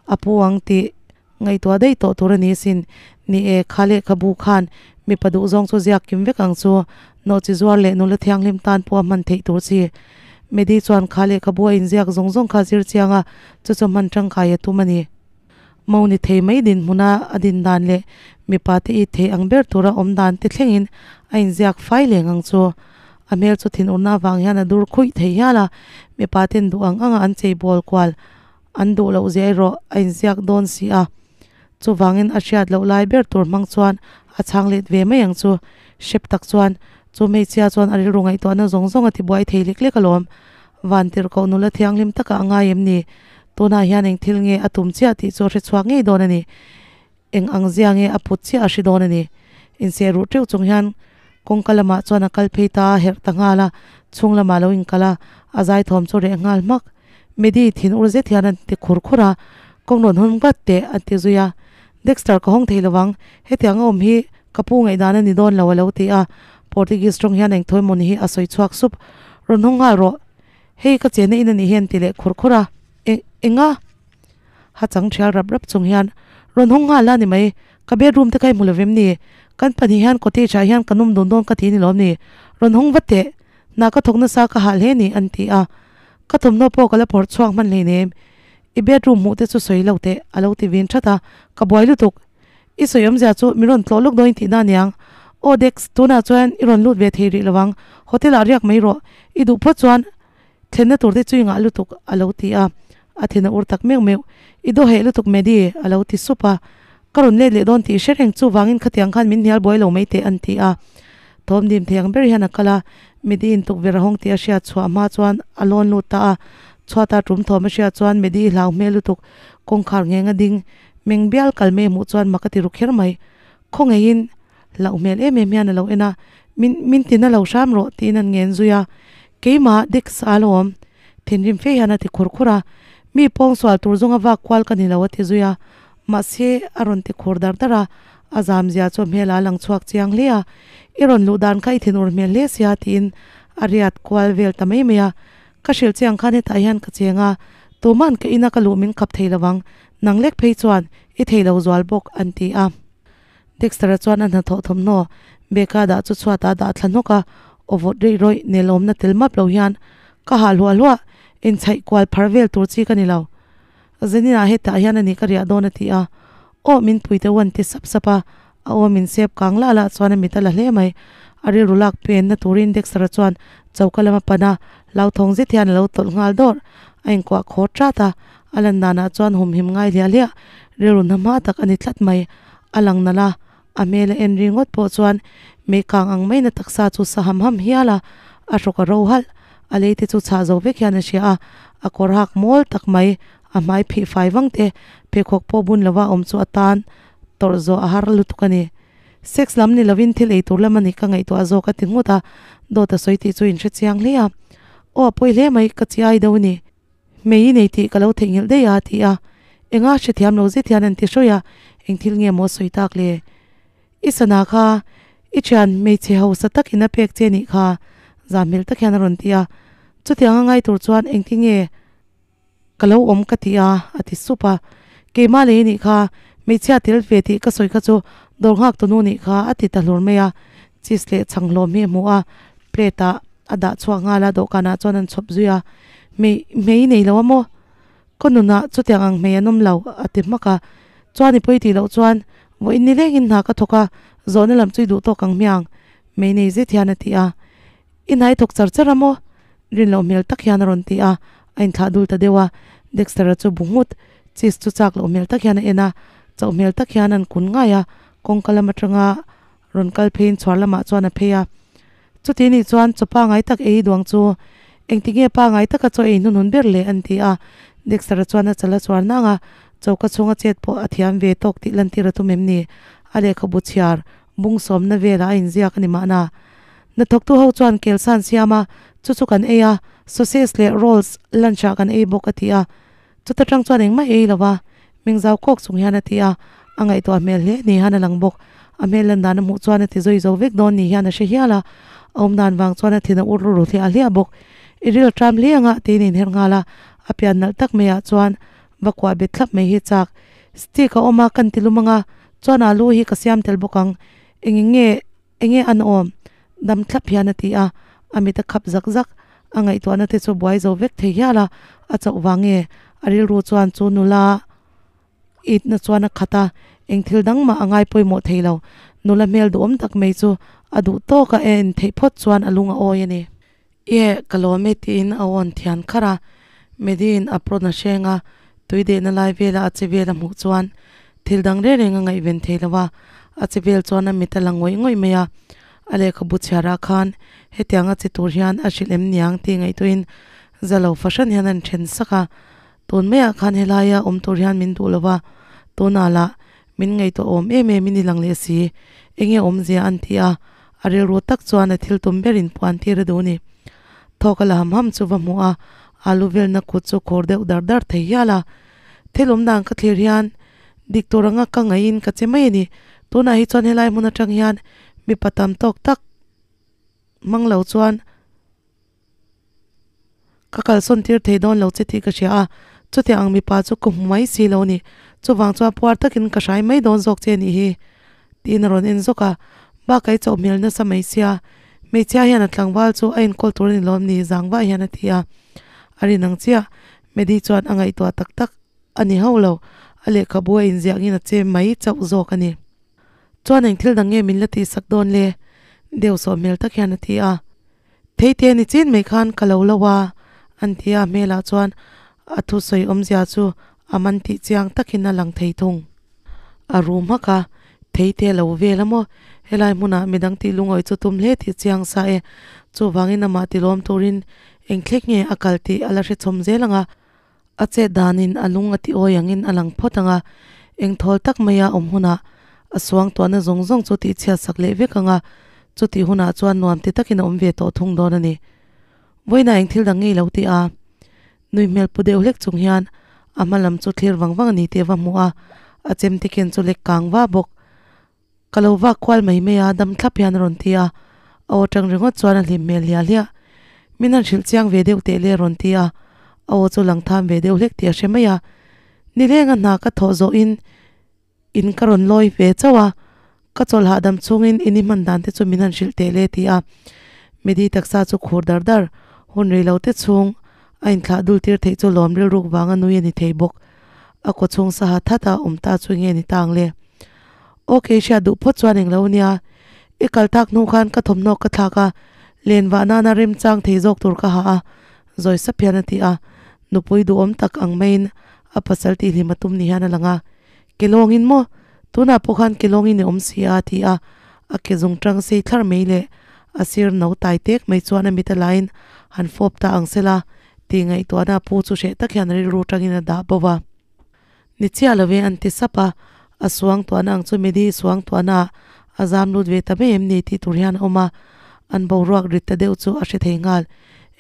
a pu ang tih ngaihtuah daih tawh tur a ni asin. Ni e, kha lehkhabu khan mipa duhzawng chu ziak kim vek ang chu, nawhchi zuar leh nula thianghlim tan pawh a hman theih tur chi. Medi chuan kha lehkhabu a inziak zawng zawng kha zir chiang a, chu chu hman tangkai a tum a ni. Mo ni thei mai dinhmuna a din dan leh mipa te it thei ang ber tura awm dan te thlengin a inziak fai leng ang chu. A hmel chu thinurna avang hian a dur khuih thei hial a, mipa ten duh ang anga an chei bawl kual an duh loh zia erawh a inziak dawn si a. Chuvangin a hriat loh lai ber tur hmang chuan a chhang let ve mai ang chu. Hrep tak chuan chu hmeichhia chuan a rilru ngaihtuahna zawng zawng a tibuai thei lek lek alawm. Vantirhkoh nula thianghlim takah a ngai em ni? Tunah hian eng thil nge a tum chiah tih chu a hre chhuak ngei dawn a ni. Eng ang zia nge a put chiah a hre dawn a ni. Inseh ruh teuh chung hian kawngka lamah chuan a kal phei ta a, herh ta nghal a. Chhung lamah lo inkal a, a zai thawm chu reh nghal hmak. Medi thin ur zet hian an ti khur khur a, kawng rawn hawn vat teh a ti zui a. Dexter ka hawng thei lovang, hetiang a awm hi ka pu ngaihdan a ni dawn lo a lo ti a. Portuguese tawng hian engthawi mawni hi a sawi chhuak sup. Rawn hawng nghal rawh, hei ka chenna in a nih hi an ti leh khur khur a. Eng enga? Ha chang thial rap rap chung hian, Rawn hawng nghal la ni mai, ka bedroom te kha i hmu lovem ni? Kan pahnih hian cottage ah hian kan awm dun dawn ka ti ni lawm ni? Rawn hawng vat teh, hna ka thawk nasa ka hah hle ni an ti a. Ka thawmhnaw pawh ka la phawrh chhuak hman hleinem. I bedroom hmuh te chu sawi lo teh a lo ti vin that a, ka buai lutuk. I sawi awmzia chu mi rawn tlawh lawk dawn tihna aniang. Aw Dex, tunah chuan i rawn lut ve thei rih lovang, hotel ah riak mai rawh, i duh phawt chuan Thlenna tur te chu i ngah lutuk a lo ti a, a thin a ur tak meuh meuh. I daw heh lutuk Maddie a lo ti sup a, ka rawn let leh dawn tih hre reng chuvangin khatiang khan min hnial buai lo mai teh an ti a. Thawm dim thei ang ber hian a kal a, Maddie in tukverh a hawng tih a hriat chhuah hma chuan a lawn lut ta a, chhuata tum thawm a hriat chuan Maddie i hlau hmel lutuk kawngkhar ngheng a ding meng bial kal mai a hmuh chuan mak a ti ru kher mai. Khawngeihin hlauh hmel em em hian a lo en a, Min min tina lo hram rawh tiin an ngen zui a, Keimah dik sa alawm, thinrim fe hian a ti khur khur a, Mi pawngsual tur zawnga vak kual ka ni lo a ti zui a, mahse a rawn ti khur dar dar a, a zam zia chu a hmel ah a lang chhuak chiang hle a, I rawn luh dan kha i thinur hmel hle sia tiin a riat kual vel ta mai mai a, Ka hrilh chiang khan hetah hian ka cheng a, tuman ka ina ka luh min khap thei lovang, nang lek phei chuan i thei lo zual bawk an ti a. Dexter-a chuan a hnathawh thawmhnaw bag-a dah chu chhuatah a dah thla hnawk a, aw vawt reih rawih nelawmna tel map lo hian ka hah hluah hluah, inchhaih kual phar vel tur chi ka ni lo. Zaninah hetah hian a ni ka riah dawn a ti a, aw min pui teuh an ti sap sap a, a aw min sep kang lah lah chuan a mit a la hle mai. A rilru lak penna turin Dexter-a chuan choka lam a pan a, hlauthawng zet hian a lo tawlh nghal dawrh, a inkuah khawr ṭat a, a lan danah chuan humhim ngai hliah hliah rilru hna hma tak a ni tlat mai. A lang nalh a, a hmel a en ringawt pawh chuan meikang ang maina taksa chu sa ham ham hial a, a hrawk a ro halh. A lei te chu chhah zo vek hian a hria a, a kawr hak mawl tak mai, a hmai phih fai vang te, pheikhawk pawh bun lova awm chu a tan tawrh zawh a har lutuk a ni. Sex lam ni lovin thil ei tur lam a ni ka ngaihtuah zawk a ti nghut a, dawt a sawi tih chu in hre chiang hle a. Aw a pawi hle mai, ka chiai deuh a ni. Hmei i nei tih ka lo theihnghilh daih a ti a, enga hrethiam lo zet hian an ti hrawih a, eng thil nge maw sawi tak le? I sana kha i thian hmeichhe hausa takin a pek che nih kha zah hmel tak hian a rawn ti a, chutiang a ngai tur chuan engtin nge ka lo awm ka ti a a ti sup a, keimah lei nih kha hmeichhia tel ve tih ka sawi kha chu dawr nghak tunu nih kha a ti ta hlur mai a, cheese leh chhang hlawm hi a hmu a, plate ah a dah chhuak nghal a, dawhkanah chuan an chhawp zui a, Hmei hmei nei lo a maw? Ka nunah chutiang ang hmei an awm lo a ti hmak a, chuan i pawi tih loh chuan vawiin ni lengin hna ka thawk a, zawhna lam chu i duh tawk ang hmiang hmei nei zet hian a ti a, I hna i thawk char char a maw? Rin loh hmel tak hian a rawn ti a, a inthlah dul ta deuh a, Dexter-a chu bu nghut, cheese chu chak loh hmel tak hian a en a, chauh hmel tak hian an kun ngai a, kawngka lam atanga rawn kal pheiin chhuar lamah chuan a phei a. Chuti nih chuan chaw pangai tak ei duang chu engtinge pangai taka chaw ei hnunhun ber le an ti a, Dexter-a chuan a chal a chuar nang a, choka chhunga chet pawh a thiam ve tawk tih lantir a tum em ni? A lehkhabu chhiar bung sawmna velah a inziak a ni mahna. Hnathawktu ho chuan kel sa an siam a, chu chu kan ei a, sausage leh rolls lunch ah kan ei bawk a ti a. Chuta tang chuan engmah ei lo va, meng zau kawk chung hian a ti a, a ngaihtuah hmel hle ni hian a lang bawk. A hmel lan dan a hmuh chuan a ti zui zo vek dawn ni hian a hre hial a, a awm dan vang chuan a thin a ur ru hliah hliah bawk. I ril tram hle anga tiin a inher nghal a, a pian nalh tak maiah chuan va kuah bet thlap mai hi chak. Stick a awm a, kan ti lum anga, chuan alu hi ka siam tel bawk ang, engin nge Enge an awm? Dam thlap hian a ti a, a mit a khap zak zak. A ngaihtuahna te chu buai zo vek thei hial a, a chauh vang nge? A rilru chuan chu nula itna chuan a khat a, eng thil dang mah a ngai pawimawh thei lo. Nula hmel duhawm tak mai chu a duh tawk a en theih phawt chuan a lung a awi a ni. Ie, ka lawm e tiin a awn thian kharh a, Mediin apron a hreng a, tui dehna lai vela a che vel a hmuh chuan thil dang reng reng a ngaihven thei lo a, a che vel chuan a mit a la ngawih ngawih mai a, a lehkhabu chhiarah khan hetiang a che tur hian a hrilh em niang tih ngaihtuahin za lo fahran hian an then sak a, tun maiah khan helaia awm tur hian min duh lo va, tunah lah min ngaihtuah awm em em in i lang leh si, enge awmzia an ti a, A rilru tak chuan a thil tum berin puan tir a duh ni. Thawk a la ham ham chu va hmu a, alu velna kut chu khur deuh dar dar thei hial a. Thil awm dan ka thlir hian dik tur anga ka ngaihin ka che mai a ni. Tunah hi chuan helai hmun atang hian mipa tam tawk tak hmang lo chuan ka kalsawn tir thei dawn lo che tih ka hria a, chutiang ang mipa chu ka hmu mai si lo a ni. Chuvang chuan puar takin ka hrai mai dawn zawk che a nih hi tiin a rawn en zawk a. Bakah i chauh hmel nasa mai sia, hmeichhia hian a tlangval chu a enkawl tur a ni lawm ni zangvah hian a ti a. A rin ang chiah, Medi chuan a ngaihtuah tak tak a ni hauh lo, a lehkhabu a inziahngin a che mai chauh zawk a ni. Chuan eng thil dang nge min la tihsak dawn le? Deuh sawh hmel tak hian a ti a. Theite ni chin mai khan ka lo lo a, an ti a, hmelah chuan a thusawi awmzia chu a man tih chiang takin a lang thei thung. A rum hak a, Theite lo vel a maw? Helai hmunah midang tih lungawi chu tum hle tih chiang sa e. Chuvangin amah tilawm turin eng thlek nge a kal tih a la hre chhawm zel ang a. A chet danin a lung a ti awi angin a lang phawt ang a, eng thawl tak maia awm hunah a suang tuahna zawng zawng chu tihchhiat sak leh vek ang a, chutih hunah chuan nuam ti takin a awm ve tawh thung dawn a ni. Vawiinah eng thil dang ngei lo ti a, nui hmel pu deuh hlek chung hian a hma lam chu thlir vang vang a ni tih a va hmu a, a chemte ken chu lek kang va bawk. Ka lo vak kual mai mai a, dam thlap hian a rawn ti a, a aw tang ringawt chuan a hlim hmel hliah hliah. Min han hrilh chiang ve deuh teh le a rawn ti a, a aw chu lang tham ve deuh hlek tih a hre mai a. Nileng a hna ka thawh zawhin in ka rawn lawi ve chauh a, ka chawlh hahdam chhungin in i hman dan te chu min han hrilh teh le ti a. Medi taksa chu khur dar dar, hun rei lo te chhung a inthlah dul tir theih chu lawm rilruk vanga nui a ni thei bawk. A kaw chhung saha that a awm ta chu nge ni tang le? Ok, hriat duh phawt chuan englo nia. I kal tak hnu khan ka thawmhnaw ka thlak a, len vah nana remchang thei zawk tur ka ha a, zawi sap hian a ti a. Nupui duhawm tak ang maiin a pasal tihhlim a tum ni hian a lang a. Ke lawngin maw? Tunah pawh khan ke lawngin i awm si a, a ti a. A ke zung tang sei thlar mai leh a sir no tai tek mai chuan a mit a laiin han fawp ta ang sela tih ngaihtuahna pu chu hreh tak hian rilru tangin a dah bo va. Ni chiah lo e an ti sap a, a suang tuahna ang chu Medi suang tuahna ah a zam lut ve ta mai em ni tih tur hian a awm a, an boruak rit ta deuh chu a hre thei nghal.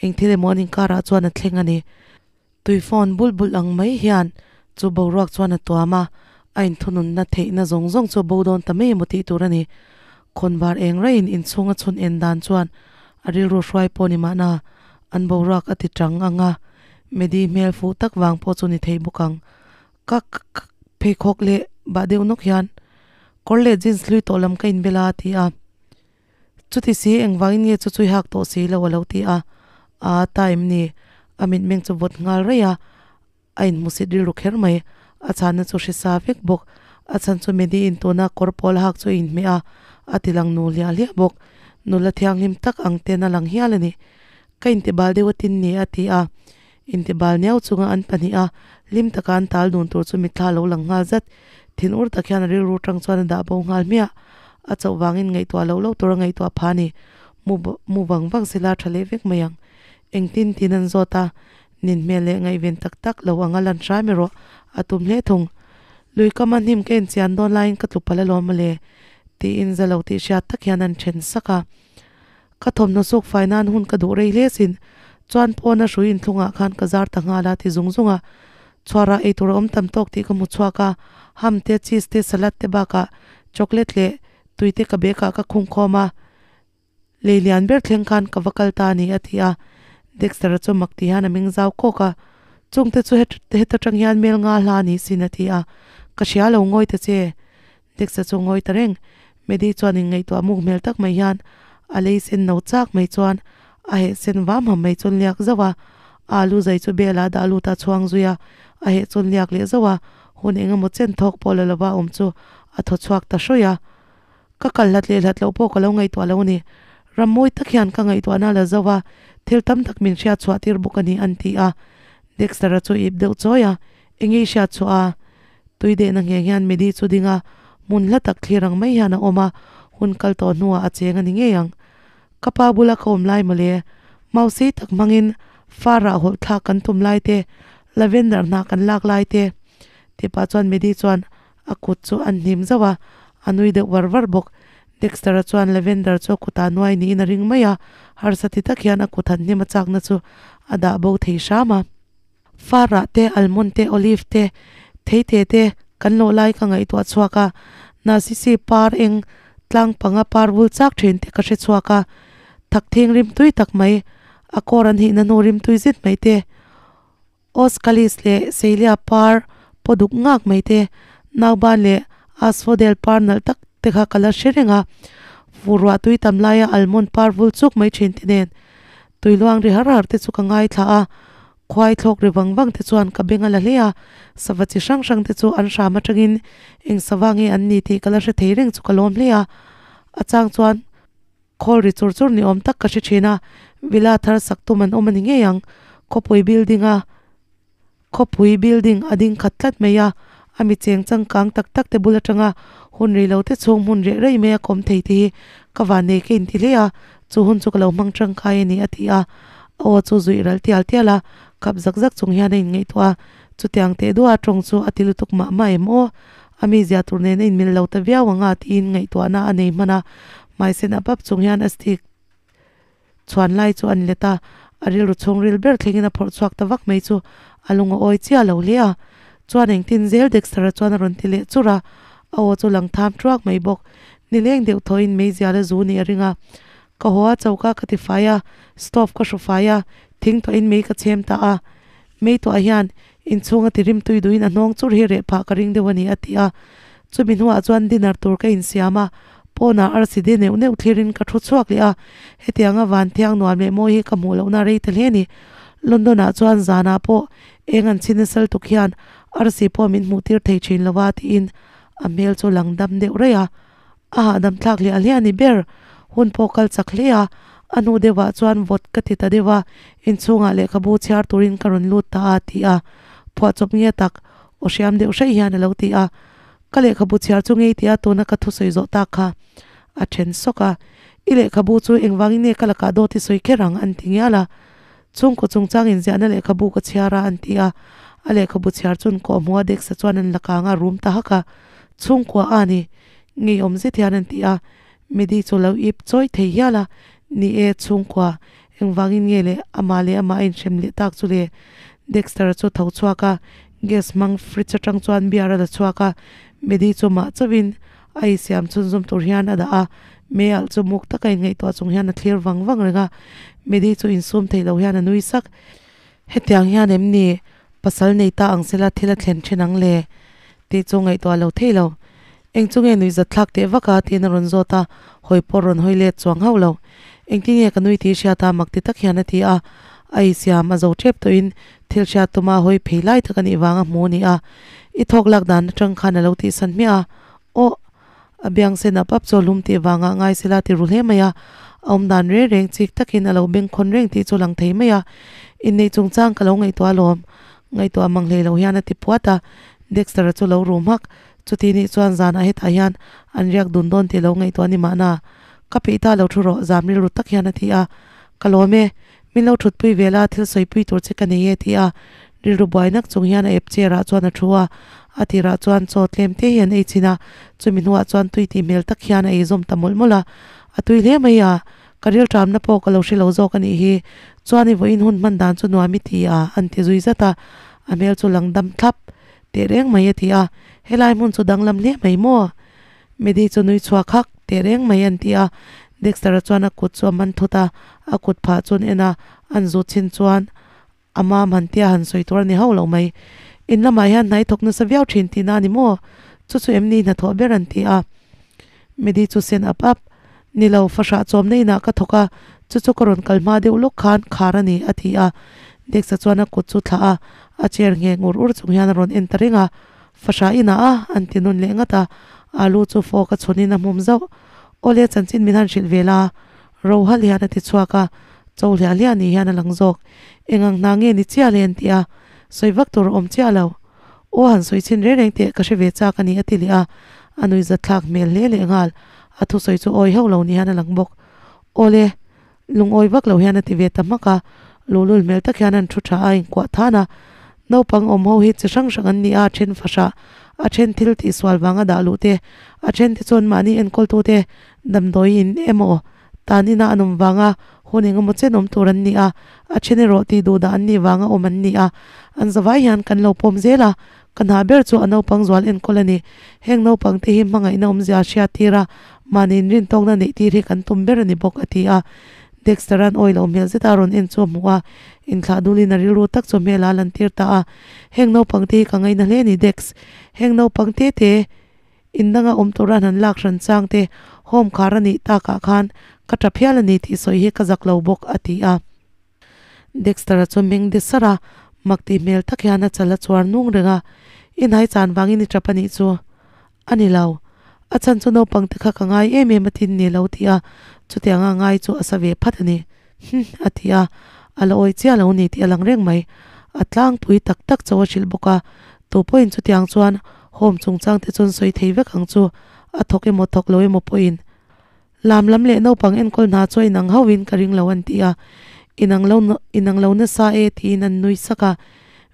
Eng thil emaw an inkarah chuan a thleng a ni. Tui phone bul bul ang mai hian chu boruak chuan a tuam a, a inthununna theihna zawng zawng chu a bo dawn ta mai emaw tih tur a ni. Khawnvar eng raiin inchhung a chhun en dan chuan a rilru hruai pawh ni mahna an boruak a ti chang ang a, Medi hmel fuh tak vang pawh chu ni thei bawk ang. Ka pheikhawk leh bah deuh nawk hian kawr leh jeans hlui tawh lam ka inbel a a ti a. Chuti si engvangin nge chu chui hak tawh si lo a lo ti a, aa ta em ni? A mitmeng chu vawt nghal raih a, a inhmusit rilru kher mai. A chhanna chu hre sa vek bawk. A chhan chu Medi in tuna kawr pawl hak chu a inhmeh a, a ti lang nu hliah hliah bawk. Nula thianghlim tak ang ten a lang hial a ni. Ka intibal deuh a tin ni a ti a, intibal niau chunga an pahnih a, hlim taka an tal dun tur chu mitthla a lo lang nghal zat. Thin ur tak hian a rilru tang chuan a dah bo nghal hmiah. A chauh vangin ngaihtuah loh loh tur a ngaihtuah pha a ni. Mu mu vang vang sela a tha leh vek mai ang. Engtin tin an zawt a, nin hmel leh ngaihven tak tak lo anga lan hram erawh a tum hle thung. Lui kama hnim ka inchian dawn laiin ka tlu palh alawm mawle, tiin za lo tih hriat tak hian an then sak a. Ka thawmhnaw suk fai nan hun ka duh rei hle sin. Chuan pawn a hrui inthlungah khan ka zar ta nghal a ti zung zung a. Chhuarah eitur a awm tam tawk tih ka hmu chhuak a, ham te, cheese te, salad te bakah chocolate leh tui te ka bag ah ka khung khawm a. Lei lian ber thleng khan ka va kal ta a ni a ti a. Dexter-a chu mak ti hian a meng zau kawk a. Chungte chu heta tang hian mel nga hla a ni sin a ti a. Ka hria lo ngawi ta che. Dexter chu ngawi ta reng. Medi chuan inngaihtuah muk hmel tak mai hian a lei sen no chak mai chuan a heh sen vam ham mai chuan liak zauh a. A alu zai chu bel ah dah lut a chhuang zui a, a heh chuan liak leh zauh a, hun eng emaw chen thawk pawh la lova awm chu a thaw chhuak ta hrawih a. Ka kal hlat leh hlat loh pawh ka lo ngaihtuah lo a ni. Ram mawi tak hian ka ngaihtuahna la zauh a, thil tam tak min hriat chhuah tir bawk a ni an ti a. Dexter-a chu ip deuh chawi a, Enge i hriat chhuah a? Tui dehna ngheng hian Medi chu ding a, hmun hla tak thlir ang mai hian a awm a, hun kal tawh hnuah a cheng a ni ngei ang. Ka pa bula ka awm lai mawle, mausi tak hmangin far ah hawlh thlak kan tum lai te, lavender hnah kan lak lai te. Tih pah chuan Medi chuan a kut chu a hnim zauh a, a nui deuh var var bawk. Dexter-a chuan Lavender chu a kutah nuai niin a ring mai a, harsa ti tak hian a kut han hnim a chakna chu a dah bo thei hram a. Farah te, almond te, olive te, theite te kan lawh lai ka ngaihtuah chhuak a, Narcissy par eng tlang panga par vul chak thin te ka hre chhuak a, thakthing rimtui tak mai, a kawr an hihna hnu rimtui zet mai te, Oskalis leh Seilia par paw duk ngak mai te, Nauban leh Asphodel par nalh tak te kha ka la hre reng a, fur ruah tui tam laia almond par vul chuk mai thin te nen tui luang ri har har te chu ka ngaithla a, khuai thlawk ri vang vang te chuan ka beng a la hle a, sava chi hrang hrang te chu an hram atangin eng sava nge an ni tih ka la hre thei reng chu ka lawm hle a, a chang chuan. Khawl ri chur chur ni awm tak ka hre thin a, villa thar sak tum an awm a ni ngei ang. Khawpui building a Khawpui building a ding khat tlat mai a, a mi cheng changkang tak tak te bul atanga hun rei lo te chhung hmun reh rei mai a kawm thei te hi ka van nei ka inti hle a, chu hun chu ka lo hmang tangkai a ni a ti a, a aw chu zuih ral tial tial a, khap zak zak chung hian a inngaihtuah a, chutiang teh duah tawng chu a ti lutuk mah mah em aw? A mizia tur nen a inmil lo ta viau ang a tiin ngaihtuahna a nei hman a, hmaisen a pap chung hian a stick chhuan lai chu a ni let a, a rilru chhungril ber thlengin a phawrh chhuak ta vak mai chu a lung a awi chiah lo hle a. Chuan engtin zel Dexter-a chuan a rawn ti leh churh a, a aw chu lang tham thuak mai bawk. Nileng deuh thawhin meizial a zu nih a ring a, Ka haw a choka ka ti fai a, stove ka hru fai a, thing tuahin mei ka chhem ta a. Mei tuah hian inchhunga ti rim tui duhin a hnawng chur hi reh phah ka ring deuh a ni a ti a. Chumi hnuah chuan dinner tur ka insiam a, pawnah arsi de neuh neuh thlirin ka thu chhuak leh a, hetianga van thiang nuam leh mawi hi ka hmuh lohna rei ta hle a ni. London ah chuan zanah pawh eng an chhin nasal tuk hian arsi pawh min hmuh tir thei thin lo a tiin a hmel chu lang dam deuh raih a. A hahdam thlak hliah hliah a ni ber. Hun pawh kal chak hle a, a hnu deuhah chuan vawt ka ti ta deuh a, inchhungah lehkhabu chhiar turin ka rawn lut ta a ti a, phuahchawp nge tak aw hriam deuh hraih hian a lo ti a. Ka lehkhabu chhiar chu ngei tia tuna ka thusawi zawh tak kha a then sawk a, I lehkhabu chu engvangin nge ka lakah dawt i sawi kher ang an ti ngial a. Chhungkaw chungchang inziahna lehkhabu ka chhiar a an ti a, a lehkhabu chhiar chun kawhhmuh a Dexa chuan an lakang a rum ta hak a, Chhungkua a ni, ngeiawm zet hian an ti a, Medi chu lo ip chawi thei hial a, Ni e, chhungkua, engvangin nge le amah leh amah a inhrem leh tak chu le? Dexter-a chu tho chhuak a, gas hmang fridge atang chuan beer a la chhuak a, Medi chu mah chauhin a insiam chhunzawm tur hian a dah a, May alh chu muk taka inngaihtuah chung hian a thlir vang vang reng a, Medi chu insum thei lo hian a nui sak. Hetiang hian em ni pasal nei ta ang sela thil a thlen thin ang le? tih chu ngaihtuah lo thei lo. Eng chu nge nuihzat thlak teh vak a? tiin a rawn zawt a, hawi pawh rawn hawi let chuang hauh lo. Engtin nge ka nui tih hriat a mak ti tak hian a ti a, a isiam a zo tep tawhin thil hriat tuma hawi phei lai tak a nih vang a hmu a ni a, i thawk lak dan atang khan a lo tihsan hmiah a, Aw! A biang sen ap ap chu a hlum tih vangah ngai sela ti ru hle mai a, a awm dan reng reng chik takin a lo bengkhawn reng tih chu lang thei mai a, inneih chungchang ka lo ngaihtuah alawm, ngaihtuah mang hlei lo hian a ti puat a, Dexter-a chu lo rum hak, chuti nih chuan zanah hetah hian an riak dun dawn tih lo ngaihtuah ni mahna, ka peih ta lo thu rawh zam rilru tak hian a ti a, ka lawm e, min lo thutpui vel a, thil sawipui tur che ka nei e ti a, rilru buai nak chung hian a ep chair ah chuan a thu a, a tirah chuan chaw tlem te hi an ei chhin a, chumi hnuah chuan tui tih hmel tak hian a ei zawm ta mawlh mawlh a, a tui hle mai a, ka ril ṭamna pawh ka lo hre lo zawk a nih hi, chuan i vawiin hun hman dan chu nuam i ti a an ti zui zat a, a hmel chu lang dam thlap teh reng mai a ti a, helai hmun chu danglam hle mai maw? Medi chu nui chhuak hak teh reng mai an ti a, Dexter-a chuan a kut chu a man thut a, a kut phah chu an en a, an zut chhin chuan a mam han tia han sawi tur a ni hauh lo mai. In lamah hian hna i thawk nasa viau thin tihna a ni maw? Chu chu em ni hnathawh ber an ti a. Medi chu sen ap ap, Ni lo, fahrah chawmna inah ka thawk a, chu chu ka rawn kal hma deuh lawk khan khar a ni, a ti a. Dex-a chuan a kut chu thlah a, a chair ngheng ur ur chung hian a rawn en ta reng a. Fahrah inah a, an ti nawn leh ngat a, alu chu fork a chhunin a hmum zauh. Awle chanchin min han hrilh ve la, ro halh hian a ti chhuak a, cho hliah hliah ni hian a lang zawk. Eng ang hna nge ni chiah le an ti a, sawi vak tur a awm chiah lo. Aw han sawi chhin reng reng teh ka hre ve chak a ni a ti leh a, a nuihzat thlak hmel hle leh nghal. A thusawi chu awi hauh lo ni hian a lang bawk. Awle, Lungawi vak lo hian a ti ve ta hmak a, luhlul hmel tak hian an thu tha a inkuah than a. Naupang awm ho hi chi hrang hrang an ni a, then fahrah. A then thil tihsual vanga dah luh te, a then te chuan mahni enkawltute damdawi in emaw tan ina an awm vanga hun engemaw chen awm tur an ni a, a then erawh tih duh dah an nih vanga awm an ni a. An zavai hian kan lo pawm zel a, ka hna ber chu a naupang zual enkawl a ni. Heng naupang te hi hmangaihna awmzia hriat tir a, mahni inrintawkna neih tir hi kan tum ber a ni bawk, a ti a. Dexter-a'n awi lo hmel zeta a rawn en chu a hmu a, inthlah dulin a rilru tak chu hmel a lantir ta a. Heng naupang te hi ka ngaina hle a ni, Dex. Heng naupang te te in danga awm tura an han lak hran chang te home khar a nih takah khan ka tap hial a ni tih sawi hi ka zak lo bawk, a ti a. Dexter-a chu meng de sar a, mak tih hmel tak hian a chal a chuar nung reng a, I hnai chan vangin i tap a nih chu. A ni lo. A chhan chu naupang te kha ka ngai em em a tin ni lo tih a, chutianga ngai chu a sa ve phat a ni. Hm, a ti a, a la awi chiah lo ni tih a lang reng mai. A tlangpui tak tak cho a hrilh bawk a, tu pawhin chutiang chuan home chungchang te chuan sawi thei vek ang chu, a thawk emaw thawk lo emaw pawhin. Lam lam leh naupang enkawl hna chu a inang hauhin ka ring lo an ti a, inang lo inang lo nasa e tiin an nui sak a.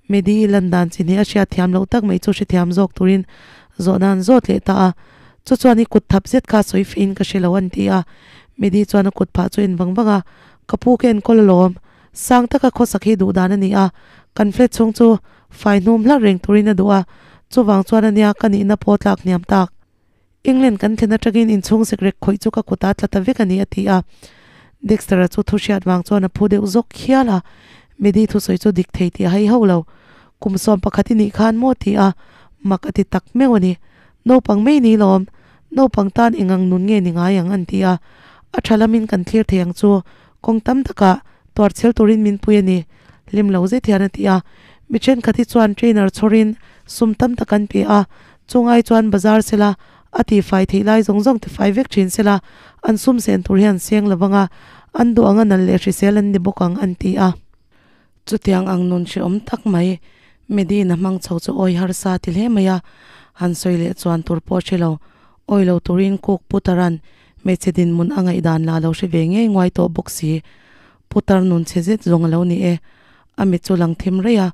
Medi i lan dan chi hnih a hriat thiam loh tak mai chu hrethiam zawk turin zawhna an zawt leh ta a. Chu chuan i kut thap zet kha sawi feiin ka hre lo an ti a. Medi chuan a kut phah chu en vang vang a, Ka pu ka enkawl alawm. Sang taka khawsak hi duh dan a ni a, kan flat chhung chu fai hnum hlar reng turin a duh a, chuvang chuan ania ka nihna pawh tlak hniam tak. England kan thlen atangin inchhung sekrek khawih chu ka kut a tla ta vek a ni, a ti a. Dexter-a chu thu hriat vang chuan a phu deuh zawk hial a, Medi thusawi chu dik thei tih a hai hauh lo. Kum 11 i nih khan maw ti a, mak a ti tak meuh a ni. Naupang mai ni lawm, naupang tan engang nun nge ni ngai ang an ti a. A tha lamin kan thlir thei ang chu, kawng tam takah tuar chhel turin min pui a ni, hlim lo zet hian a ti a. Mi thenkhat hi chuan trainer chhawrin sum tam tak an pe a, Chungai chuan bazar sela, a tihfai theih lai zawng zawng tifai vek thin sela, an sum sen tur hian seng lo vang a, an duh anga nal leh hrisel an ni bawk ang an ti a. Chutiang ang nun hrehawm tak mai, Medina hmang chho chu awi harsa ti hle mai a, han sawi leh chuan tur pawh hre lo. Awi lo turin Cook Putaran hmeichhe dinhmun a ngaihdan lah lo hre ve ngei nguai tawh bawk si. Putar nun chhe zet zawng a lo ni e. A mit chu lang thim rei a,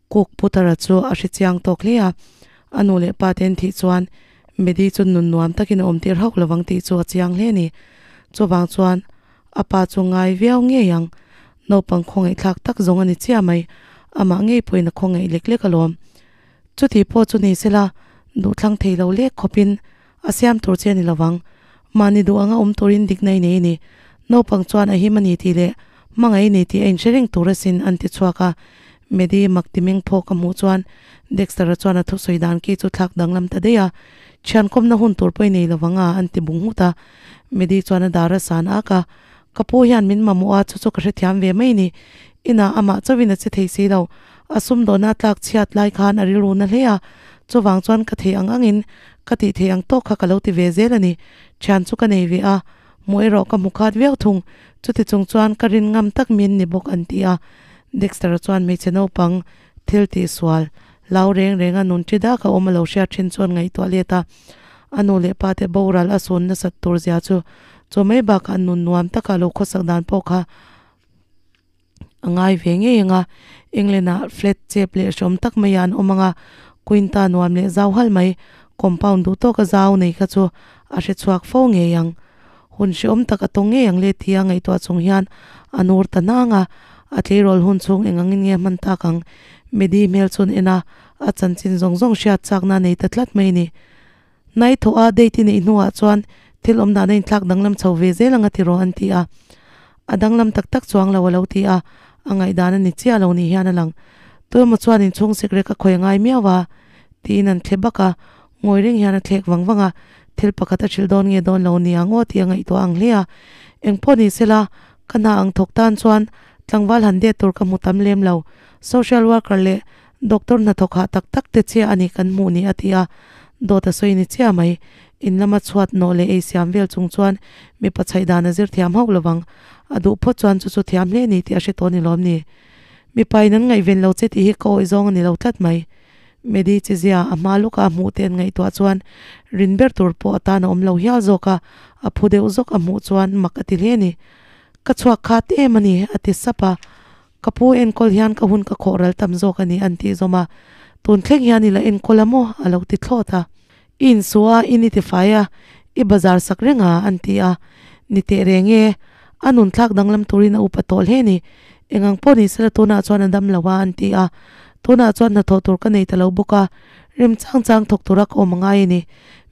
Cook Putara chu a hre chiang tawk hle a, a nu leh pa te an thih chuan Medi chu nun nuam takin a awm tir hauh lovang tih chu a chiang hle a ni. Chuvang chuan a pa chu ngai viau ngei ang. Naupang khawngaihthlak tak zawng a ni chiah mai, amah ngei pawhin a khawngaih lek lek alawm. Chuti pawh chu ni sela duhthlang thei lo lek khawpin a siam tur che a ni lovang. Mahni duh anga awm turin dikna i nei a ni. Naupang chuan a him a ni tih leh hmangaih a ni tih a inhre reng tur asin an ti chhuak a. Medi mak ti meng phawk a hmuh chuan Dexter-a chuan a thusawi dan ki chu thlak danglam ta daih a. Thiankawmna hun tur pawh i nei lovang a an ti bung nghut a. Medi chuan a dar a san ak a. Ka pu hian min mamawh a, chu chu ka hrethiam ve mai a ni. Inah amah chauhin a che thei si lo. A sumdawhna a tlak chhiat lai khan a rilru na hle a, chuvang chuan ka thei ang angin ka tih theih ang tawk kha ka lo ti ve zel a ni. Thian chu ka nei ve a, hmuh erawh ka hmu khat viau thung. Chuti chung chuan ka rin ngam tak min ni bawk an ti a. Dexter-a chuan hmeichhe naupang thil tihsual hlau reng renga nun ṭi dak a awm a lo hriat ṭhin chuan ngaihtuah let a. A nu leh pa te boral a sun nasat tur zia chu chaw mai bakah nun nuam taka lo khawsak dan pawh kha a ngai ve ngei ang a. England ah flat chep leh hrawm tak mai ah an awm ang a, Quinta nuam leh zau hal mai compound duh tawka zau nei kha chu a hre chhuak fo ngei ang. Hun hreawm tak a tawng ngei ang le tia ngaihtuah chung hian a nur ta nang a, a tleirawl hun chhung eng angin nge hman tak ang? Medi hmel chun en a, a chanchin zawng zawng hriat chakna a nei ta tlat mai ni. Nai thawh a date i neih hnuah chuan thil awm dan a inthlak danglam chho ve zel ang a ti rawh an ti a. A danglam tak tak chuang lo a lo ti a, a ngaihdan a ni chiah lo ni hian a lang. Tuemaw chuan inchhung sikrek a khawi ngai miau a tiin an thle bak a, ngawi reng hian a thlek vang vang a, thil pakhat a hrilh dawn nge dawn lo ni ang aw tih a ngaihtuah ang hle a. Engpawh ni sela, ka hna ang thawk tan chuan tlangval han det tur ka hmu tam lem lo. Social worker leh Doctor hnathawk hah tak tak te chiah a ni kan hmuh ni a ti a, dawt a sawi ni chiah mai. In lama chhuat nawh leh ei siam vel chung chuan mipa chhaih dan a zir thiam hauh lovang. A duh phawt chuan chu chu thiam hle ni tih a hre tawh ni lawm ni. Mipa in an ngaihven lo che tih hi ka awih zawng a ni lo tlat mai. Medi chi zia a hma luka a hmuh te an ngaihtuah chuan rin ber tur pawh a tan a awm lo hial zawk a, a phu deuh zawk a hmuh chuan mak a ti hle ni. Ka chhuak khat em a ni a ti sap a. Ka pu enkawl hian ka hun ka khawh ral tam zawk a ni an tih zawm a. Tun thleng hian i la enkawl a maw? A lo ti thlawt a. I insuh a, in i tifai a, i bazar sak reng a, an ti a. Ni teh reng e, a nun thlak danglam turin a upa tawh hle ni. Engang pawh ni sela tunah chuan a dam lo a, an ti a. Tunah chuan hnathawh tur ka nei ta lo bawk a, rem chang chang thawk tura ka awm a ngai a ni.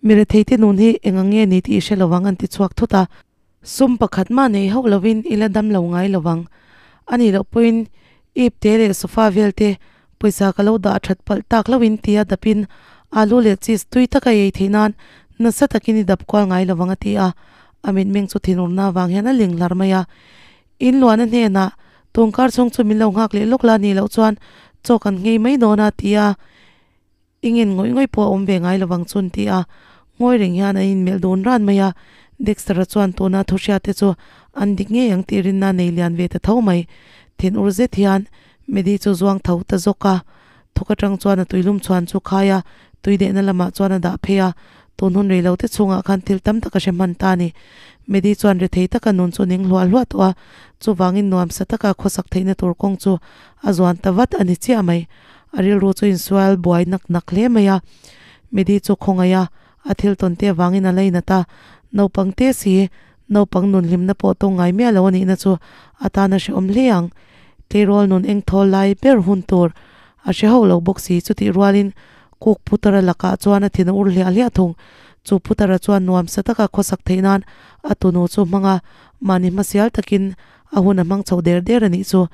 Mi retheite nun hi engang nge ni tih i hre lovang, an ti chhuak thut a. Sum pakhat mah nei hauh lovin i la dam lo ngai lovang. A nih loh pawhin ip te leh sofa vel te pawisa ka lo dah that palh tak lohin tia dapin alu leh cheese tui taka i ei theih nan nasa takin i dap kual ngai lovang a ti a. A mitmeng chu thinurna avang hian a ling hlar mai a. In luahna hnenah tungkar chhung chu min lo nghak leh lawk la nih loh chuan chaw kan nghei mai dawn a ti a. I ngen ngawih ngawih pawh a awm ve ngai lovang chu an ti a, ngawi reng hian an inmelh dun ran mai a, Dexter-a chuan tuna thu hriat te chu an dik ngei ang tih rinna nei lian ve ta tho mai. Thin ur zet hian Medi chu zuang tho ta zawk a, thawk atang chuan a tuilum chhuan chu khai a, tui dehna lamah chuan a dah phei a, tun hun rei lo te chhungah khan thil tam tak a hre hman ta a ni. Medi chuan rethei taka nun chu ning hluah hluah tawh a, chuvangin nuamsa taka khawsak theihna tur kawng chu a zuan ta vat a ni chiah mai. A rilru chu insual buai nak nak hle mai a, Medi chu khawngaih a, a thil tawn te avangin a lainat a, naupang te si, naupang nun hlimna pawh tawng ngai miah lo a nihna chu a tan a hrehawm hle ang. Tleirawl nun engthawl lai ber hun tur a hre hauh lo bawk si, chutih rualin Cook Putara lakah chuan a thin a ur hliah hliah thung. Chu Putara chuan nuamsa taka khawsak theih nan a tunu chu hmang a, mahni hmasial takin a hun a hmang chho der der a nih chu.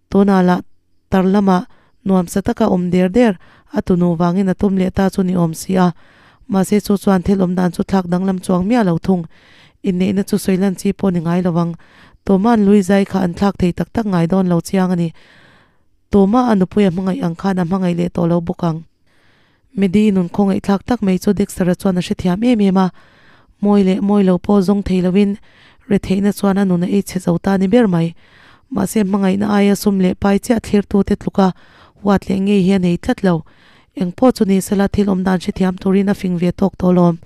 Tunah lah tar lamah nuamsa taka awm der der a tunu vangin a tum leh ta chu ni awm si a. Mahse chu chuan thil awm dan chu thlak danglam chuang miah lo thung. Inneihna chu sawi lan chi pawh ni ngai lo ang. Tuma'n lui zai kha an thlak thei tak tak ngai dawn lo chiang a ni. Tuma a nupui a hmangaih ang khan a hmangaih leh tawh lo bawk ang. Medi nun khawngaih thlak tak mai chu Dexter-a chuan a hrethiam em em a. Mawi leh mawi lo pawh zawng thei loin retheihna chuan a nun a ei chhe zo ta ni ber mai. Mahse hmangaihna aia sum leh pai chiah thlirtute tluka huat leh ngei hi a nei tlat lo. Eng pawh chu ni sela thil awm dan hrethiam turin a fing ve tawk tawh lawm.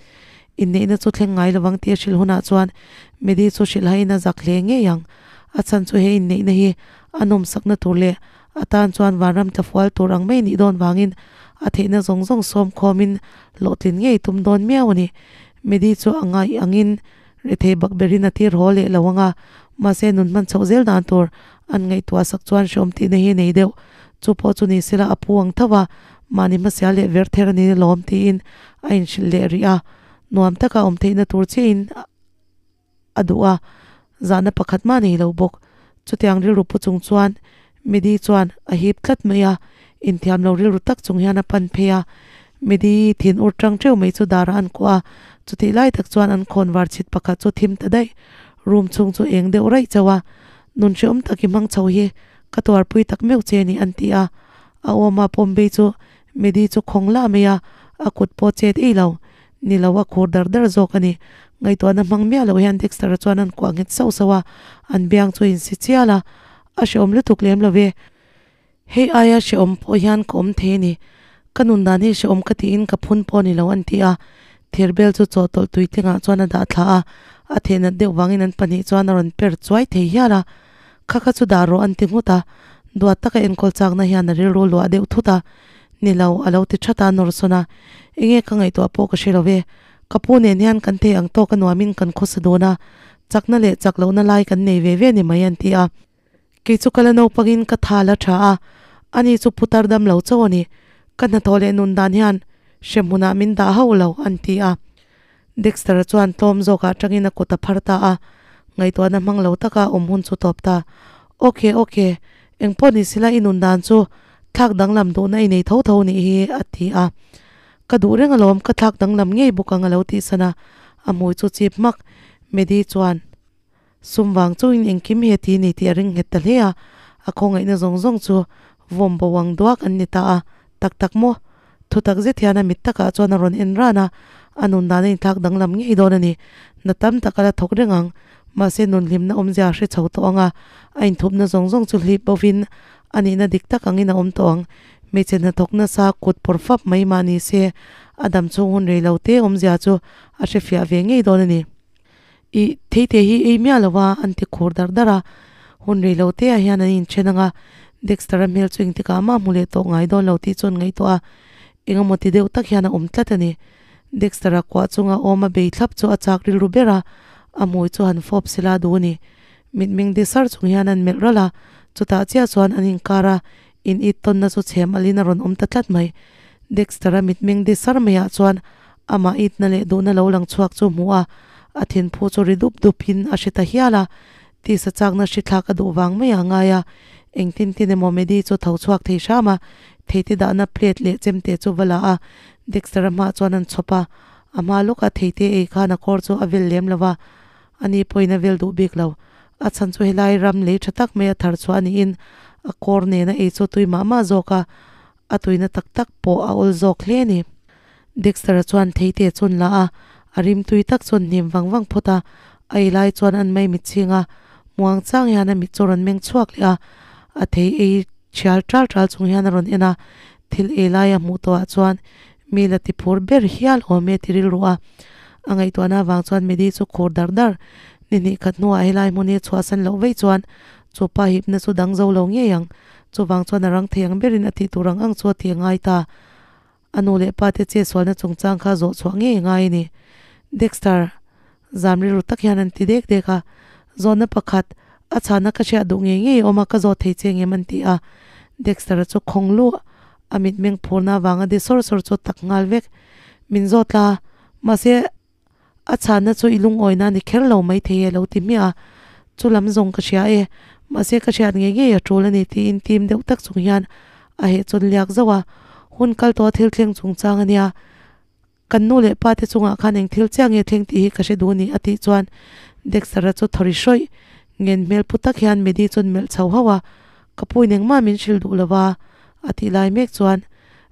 Inneihna chu thleng ngai lovang tih a hrilh hunah chuan Medi chu hrilhaiin a zak hle ngei ang. A chhan chu he inneihna hi a nawmsakna tur leh A tan chuan vanram tlafual tur ang mai nih dawn vangin a theihna zawng zawng sawm khawmin hlawhtlin ngei tum dawn miau a ni. Medi chu a ngaih angin rethei bak berin a tir haw leh lo ang a, mahse nun hman chhoh zel dan tur an ngaihtuah sak chuan hreawm tihna hi nei deuh. Chu pawh chu ni sela a pu ang tho a, mahni hmasial leh ver ther a ni alawm tiin a inhrilh leh rih a, nuam taka awm theihna tur chiahin a duh a, zahna pakhat mah nei lo bawk. Chutiang rilru pu chung chuan Midi chuan a hip tlat mai a, inthiam lo rilru tak chung hian a pan phei a. Midi thin ur tang teuh mai chu darah an kuah a, chutih lai tak chuan an khawn var chhit pakhat chu thim ta daih. Room chhung chu eng deuh raih chauh a, Nun hrehawm tak i hmang chho hi ka tuarpui tak meuh che ni an ti a. A awma pawm bei chu Midi chu khawng lah mai a, a kut pawh chet ei lo. Ni lo, a khur dar dar zawk a ni. Ngaihtuahna hmang miah loh hian Dexter-a chuan an kuah nghet sauh sauh a, an biang chu a insi chial a. A hrehawm lutuk lem lo ve. Hei aia hrehawm pawh hian ka awm thei a ni. Ka nun dan hi hrehawm ka tiin ka phun pawh ni lo an ti a. Thirbel chu chawhtawlh tui tlingah chuan a dah thla a, a thehnat deuh vangin an pahnih chuan a rawn per chuai thei hial a. Kha kha chu dah rawh an ti nghut a, duat taka enkawl chakna hian a rilru luah deuh thut a. Ni lo, a lo ti that a Norson a, Enge ka ngaihtuah pawh ka hre lo ve. Ka pu nen hian kan thei ang tawk a nuamin kan khawsa dawn a, chakna leh chak lohna lai kan nei ve ve ni mai an ti a. Kei chu ka la naupangin ka tha la tha a, ani chu putar dam lo chauh a ni. Ka hnathawh leh nun dan hian hremhmunah min dah hauh lo an ti a. Dexter-a chuan tlawm zawkah atangin a kut a phar ta a, ngaihtuahna hmang lo taka awm hun chu tawp ta. Ok, ok, engpawh ni sila i nun dan chu thlak danglam duhna i nei tho tho nih hi, a ti a. Ka duh reng alawm, ka thlak danglam ngei bawk ang a lo tih san a, a hmui chu chip hmak. Medi chuan sum vang chungin engkim he ti ni tih a ring nghet ta hle a, a khawngaihna zawng zawng chu vawm bo ang duak an ni ta a, tak tak maw? Thutak zet hian a mit takah chuan a rawn en ran a, a nun dan a inthlak danglam ngei dawn a ni. Na tam tak a la thawk reng ang, mahse nun hlimna awmzia a hre chho tawh ang a, a inthupna zawng zawng chu hlip bovin a nihna dik tak angin a awm tawh ang. Hmeichhe hnathawk nasa kut pawr fap mai mah ni se, a dam chhung hun rei lo te awmzia chu a hre fiah ve ngei dawn a ni. Ih, theite hi ei miah lo a, an ti khur dar dar a. Hun rei lo te ah hian an inthen ang a. Dexter-a hmel chu engtikah mah hmu leh tawh ngai dawn lo tih chuan ngaihtuah a, engemaw ti deuh tak hian a awm tlat a ni. Dexter-a kuah chunga awm a bei thlap chu a chak rilru ber a, a hmui chu han fawp sela duh a ni. Mitmeng di sar chung hian an melh ralh a, chutah chiah chuan an inkar a in it tawnna chu chhem alin a rawn awm ta tlat mai. Dexter-a mitmeng di sar maiah chuan amah itna leh duhna lo lang chhuak chu hmu a, a thinphu chu ri dup dupin a hre ta hial a, tisa chakna hri thlak a duh vang mai a ngai a, engtin tin emaw Maddie chu tho chhuak thei hram a, theite dahna plate leh chemte chu va la a, Dexter-a hmaah chuan an chhawp a, a hma lawkah theite ei khan a kawr chu a vel lem lo va, ani pawhin a vel duh bik lo. A chhan chu helai ram lei tha tak mai a thar chhuah a niin a kawr nena ei chu tui mah mah zawk a, a tuina tak tak pawh a awl zawk hle a ni. Dexter-a chuan theite chuan la a, a rim tui tak chuan hnim vang vang phawt a, a ei lai chuan an mai mit chhing a, muang chang hian a mit chu a rawn meng chhuak leh a, a thei ei thial tal tal chung hian a rawn en a, thil ei lai a hmuh tawhah chuan mi la ti phur ber hial awm e ti rilru a, a ngaihtuahna avang chuan Medi chu khur dar dar ni hnih khat hnuah helai hmun hi a chhuahsan loh vei chuan chu pa hipna chu dang zo lo ngei ang, chuvang chuan a rang thei ang berin a tih tur ang ang chu a ti a ngai ta. A nu leh pa te chetsualna chungchang kha zawh chhuah ngei a ngai a ni. Dexter, zam rilru tak hian an ti dek dek a, Zawnna pakhat, a chhana ka hriat duh ngei ngei a awm a, ka zawt thei che ngem an ti a. Dexter-a chu khawng luh, a mitmeng phurna avanga de sawr sawr chu tak nghal vek. Min zawt la, mahse a chhana chu i lungawina a ni kher lo maithei e lo ti hmiah a, chu lam zawng ka hria e, mahse ka hriat ngei ngei a tul a ni tiin tim deuh tak chung hian a heh chawn liak zauh a, hun kal tawh a thil thleng chungchang a nia, kan nu leh pa te chungah khan eng thil chiah nge thleng tih hi ka hre duh a ni a tih chuan Dexter-a chu thaw ri hrawih ngen hmel pu tak hian Medi chuan melh chho hauh a, ka puin engmah min hrilh duh lo va a tih lai mek chuan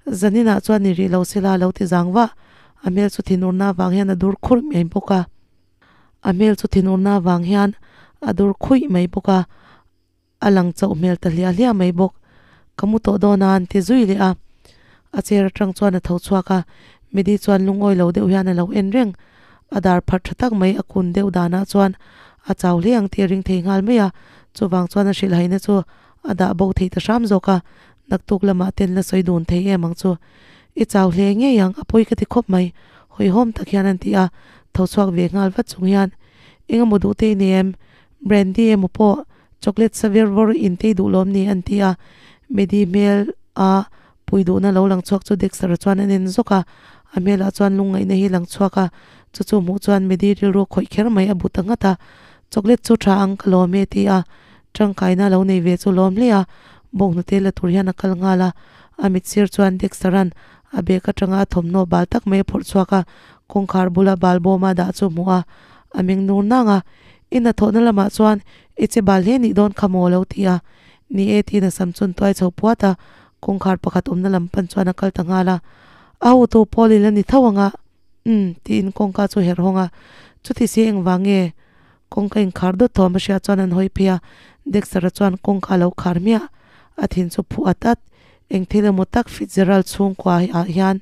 Zaninah chuan ni rih lo sela a lo ti zang vah. A hmel chu thinurna avang hian a dur khurh mai bawk a. A hmel chu thinurna avang hian a dur khuih mai bawk a. A lang chauh hmel ta hliah hliah mai bawk. Ka mu tawh dawn a an ti zui leh a. A chair atang chuan a tho chhuak a. Medi chuan lungawi lo deuh hian a lo en reng. A dar pharh tha tak mai a kun deuh danah chuan a chau hle ang tih a ring thei nghal mai a. Chuvang chuan a hrilhhaina chu a dah bo thei ta hram zawk a, naktuk lamah ten la sawi dun thei em ang chu. I chau hle ngei ang, a pawi ka ti khawp mai, hawihhawm tak hian an ti a, tho chhuak ve nghal vat chung hian, Engemaw duh te i nei em? Brandy emaw pawh chocolate sa ver vawr in tei duh lawm ni an ti a, Medi hmel a pui duhna lo lang chhuak chu Dexter-a chuan an en zawk a, a hmelah chuan lungngaihna hi lang chhuak a, chu chu hmuh chuan Medi rilru khawih kher mai a bu ta nghat a, Chocolate chu tha ang ka lawm e ti a, Tangkaina lo nei ve chu lawm hle a, bawnghnute la tur hian a kal nghal a, a mit sir chuan Dexter-a'n a bag atanga a thawmhnaw bal tak mai a phawrh chhuak a, kawngkhar bula bal bawma dah chu hmuh a, a meng nur nang a, I hnathawhna lamah chuan i che bal hle nih dawn kha maw lo ti a, ni e tiin a sam chun tuai chho puat a, kawngkhar pakhat awmna lam pan chuan a kal ta nghal a, a hotu pawl in la ni tho ang a, umm tiin kawngka chu herh hawng a, chuti si engvang nge? Kawngka inkhar dawt thawm a hriat chuan an hawi phei a, Dexter-a chuan kawngka a lo khar hmiah. A thin chu phuh at at. Eng thil emaw tak Fitzgerald chhungkua ah hian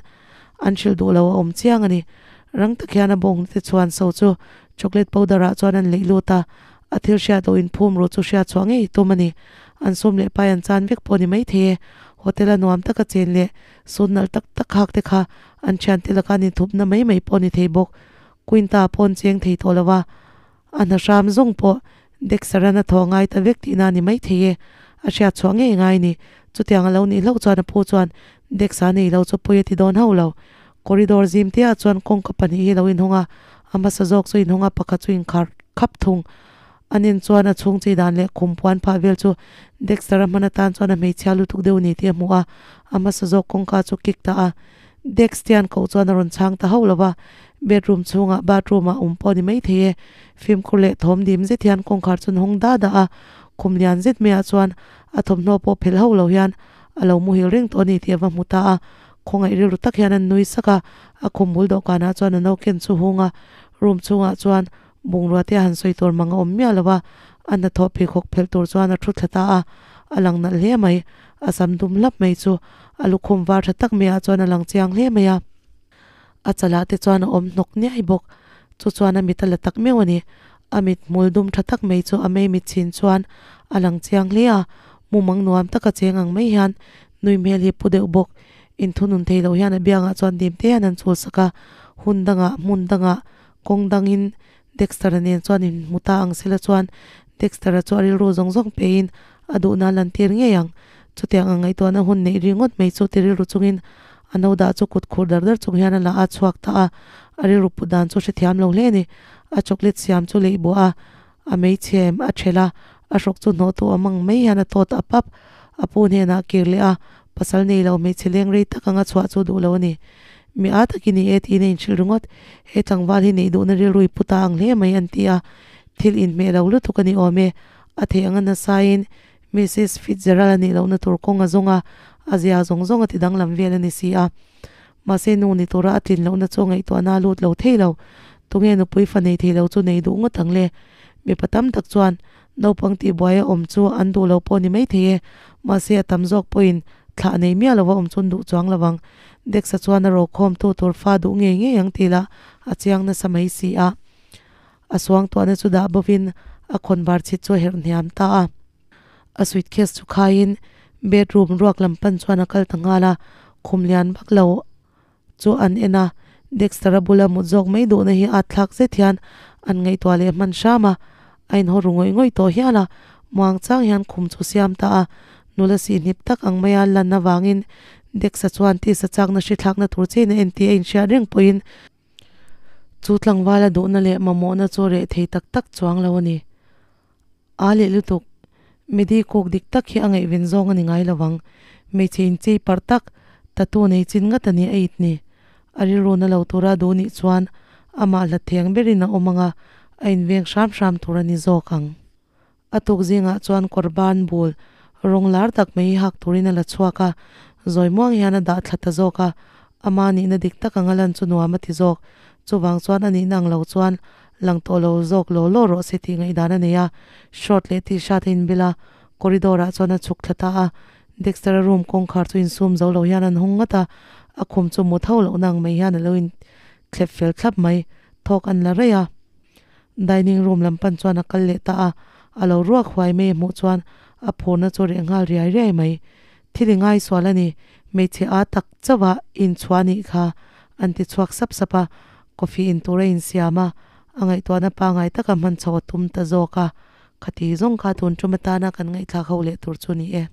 an hrilh duh lo a awm chiang a ni. Rang tak hian a bawng te chuan so chu chocolate powder ah chuan an leih lut a, a thil hriat loh inphum ruh chu hriat chhuah ngei tum a ni. An sum leh pai an chan vek pawh ni maithei e. Hotel a nuam taka chen leh sut nalh tak tak khak te kha an thiante laka an inthupna mai mai pawh ni thei bawk. Quinta pawn cheng thei tawh lo a, a hna hram zawng pawh Dexter-a'n a thaw ngai ta vek tihna a ni maithei e, a hriat chhuah ngei ngai ni. Chutiang a lo nih hlauh chuan a pu chuan Dex-a nei lo chu pawi a ti dawn hauh lo. Corridor zim te ah chuan kawngka pahnih hi lo inhawng a, a hmasa zawk chu inhawng a, pakhat chu inkhar khap thung. A nen chuan a chhung chei dan leh khum puan phah vel chu Dexter-a hman atan chuan a hmeichhia lutuk deuh ni tih a hmu a, a hmasa zawk kawngka chu kick ta a. Dex tian koh chuan a rawn chhang ta hauh lo va, bedroom chhungah bathroom ah awm pawh a ni maithei e. Fimkhur leh thawm dim zet hian kawngkhar chu an hawng da da a, khum lian zet maiah chuan a thawmhnaw pawh phelh hauh lo hian a lo muhil reng tawh a ni tih a va hmu ta a. Khawngaih rilru tak hian an nui sak a, a khum bul dawhkanah chuan a noken chu hung a, room chhungah chuan bungrua te a han sawi tur mang a awm miah lo va, a hnathawh pheikhawk phelh tur chuan a thu thla ta a, a lang nalh hle mai. A sam dum hlap mai chu a lukhum var tha tak maiah chuan a lang chiang hle mai a, a chalah te chuan a awm hnawk niai bawk. Chu chuan a mit a la tak meuh a ni. A mit hmul dum tha tak mai chu a mei mit chhin chuan a lang chiang hle a. Mumang nuam taka cheng ang mai hian nui hmel hi pu deuh bawk. Inthunun thei lo hian a biangah chuan dim te hian an chul sak a, hun dangah hmun dangah kawng dangin Dexter-a nen chuan inhmu ta ang sela chuan Dexter-a chu a rilru zawng zawng peiin a duhna a lantir ngei ang. Chutiang ang ngaihtuahna hun neih ringawt mai chu ti rilru chungin a no dah chu kut khur dar dar chung hian a la a chhuak ta a, a rilru put dan chu hrethiam lo hle a ni. A chocolate siam chu leih buah a, a meichhem a ṭhelh a, a hrawk chu hnawh tu awm ang mai hian a tawt a pap. A pu hnenah kir leh a, pasal nei lo hmeichhe leng rei tak anga chhuah chu duh lo a ni. Mi a tak i ni e tiin a inhrilh ringawt. He tlangval hi neih duhna rilru i pu ta ang hle mai an ti a, thil inhmeh lo lutuk a ni awm e. A theih anga nasain Missis Fitzgerald a nih lohna tur kawng a zawng a, a zia zawng zawng a ti danglam vel a ni si a. Mahse nu ni tura a tlin lohna chu ngaihtuahna a lut lo thei lo. Tunge nupui fa nei thei lo chu nei duh ngawt ang le? Mipa tam tak chuan naupang tihbuai a awm chu an duh lo pawh ni mai thei e. Mahse a tam zawk pawhin thlah nei miah lova awm chu an duh chuang lo ang. Dex-a chuan a rokhawmtu tur fa duh ngei ngei ang tih lah a chiang nasa mai si a. A suangtuahna chu dah bovin a khawnvar chhit chu a herh hniam ta a. A suitcase chu khaiin bedroom ruak lam pan chuan a kal ta nghal a, khum lian vak lo chu an en a, Dexter-a bula mut zawk mai duhna hi at thlak zet hian an ngaihtuah leh hman hram a, a inhaw ru ngawih ngawih tawh hial a, muang chang hian khum chu siam ta a, nula sihhnip tak ang maia lan avangin Dex-a chuan tisa chakna hri thlakna tur chein a en tih a inhriat reng pawhin Chu tlangvala duhna leh mamawhna chu reh thei tak tak chuang lo a ni. A leh lutuk, Medi kuk dik tak hi a ngaihven zawng a ni ngai lovang. Hmeichhe inchei parh tak, tattoo nei chin ngat a ni a it ni. A rilru na lo tura duh nih chuan amah hlat theng berin a awm ang a, a inveng hram hram tur a ni zawk ang. A tuk zingah chuan kawr ban bul rawng lar tak mai hi hak turin a la chhuak a, zawi muang hian a dah thla ta zawk a, ama nihna dik tak anga lan chu nuam a ti zawk. Chuvang chuan a nihna ang lo chuan lang tawh lo zawk law law rawh se tih ngaihdan a nei a, short leh t-shirt a inbil a, corridor ah chuan a chhuk thla ta a, Dexter-a room kawngkhar chu insum zo lo hian an hawng ngat a, a khum chu mut ho lohna ang mai hian a lo inthlep fel thlap mai, thawk an la raih a. Dining room lam pan chuan a kal leh ta a, a lo ruak huai mai a hmuh chuan a phurna chu reh nghal riai riai mai. Thil i ngaisual a ni, hmeichhe a tak chauh a inchhuah anih kha, an ti chhuak sap sap a, coffee in tur a insiam a, a ngaihtuahna pangai taka hman chho a tum ta zawk a, khati zawng kha tun tum atana kan ngaihthlak ho leh tur chu ni e.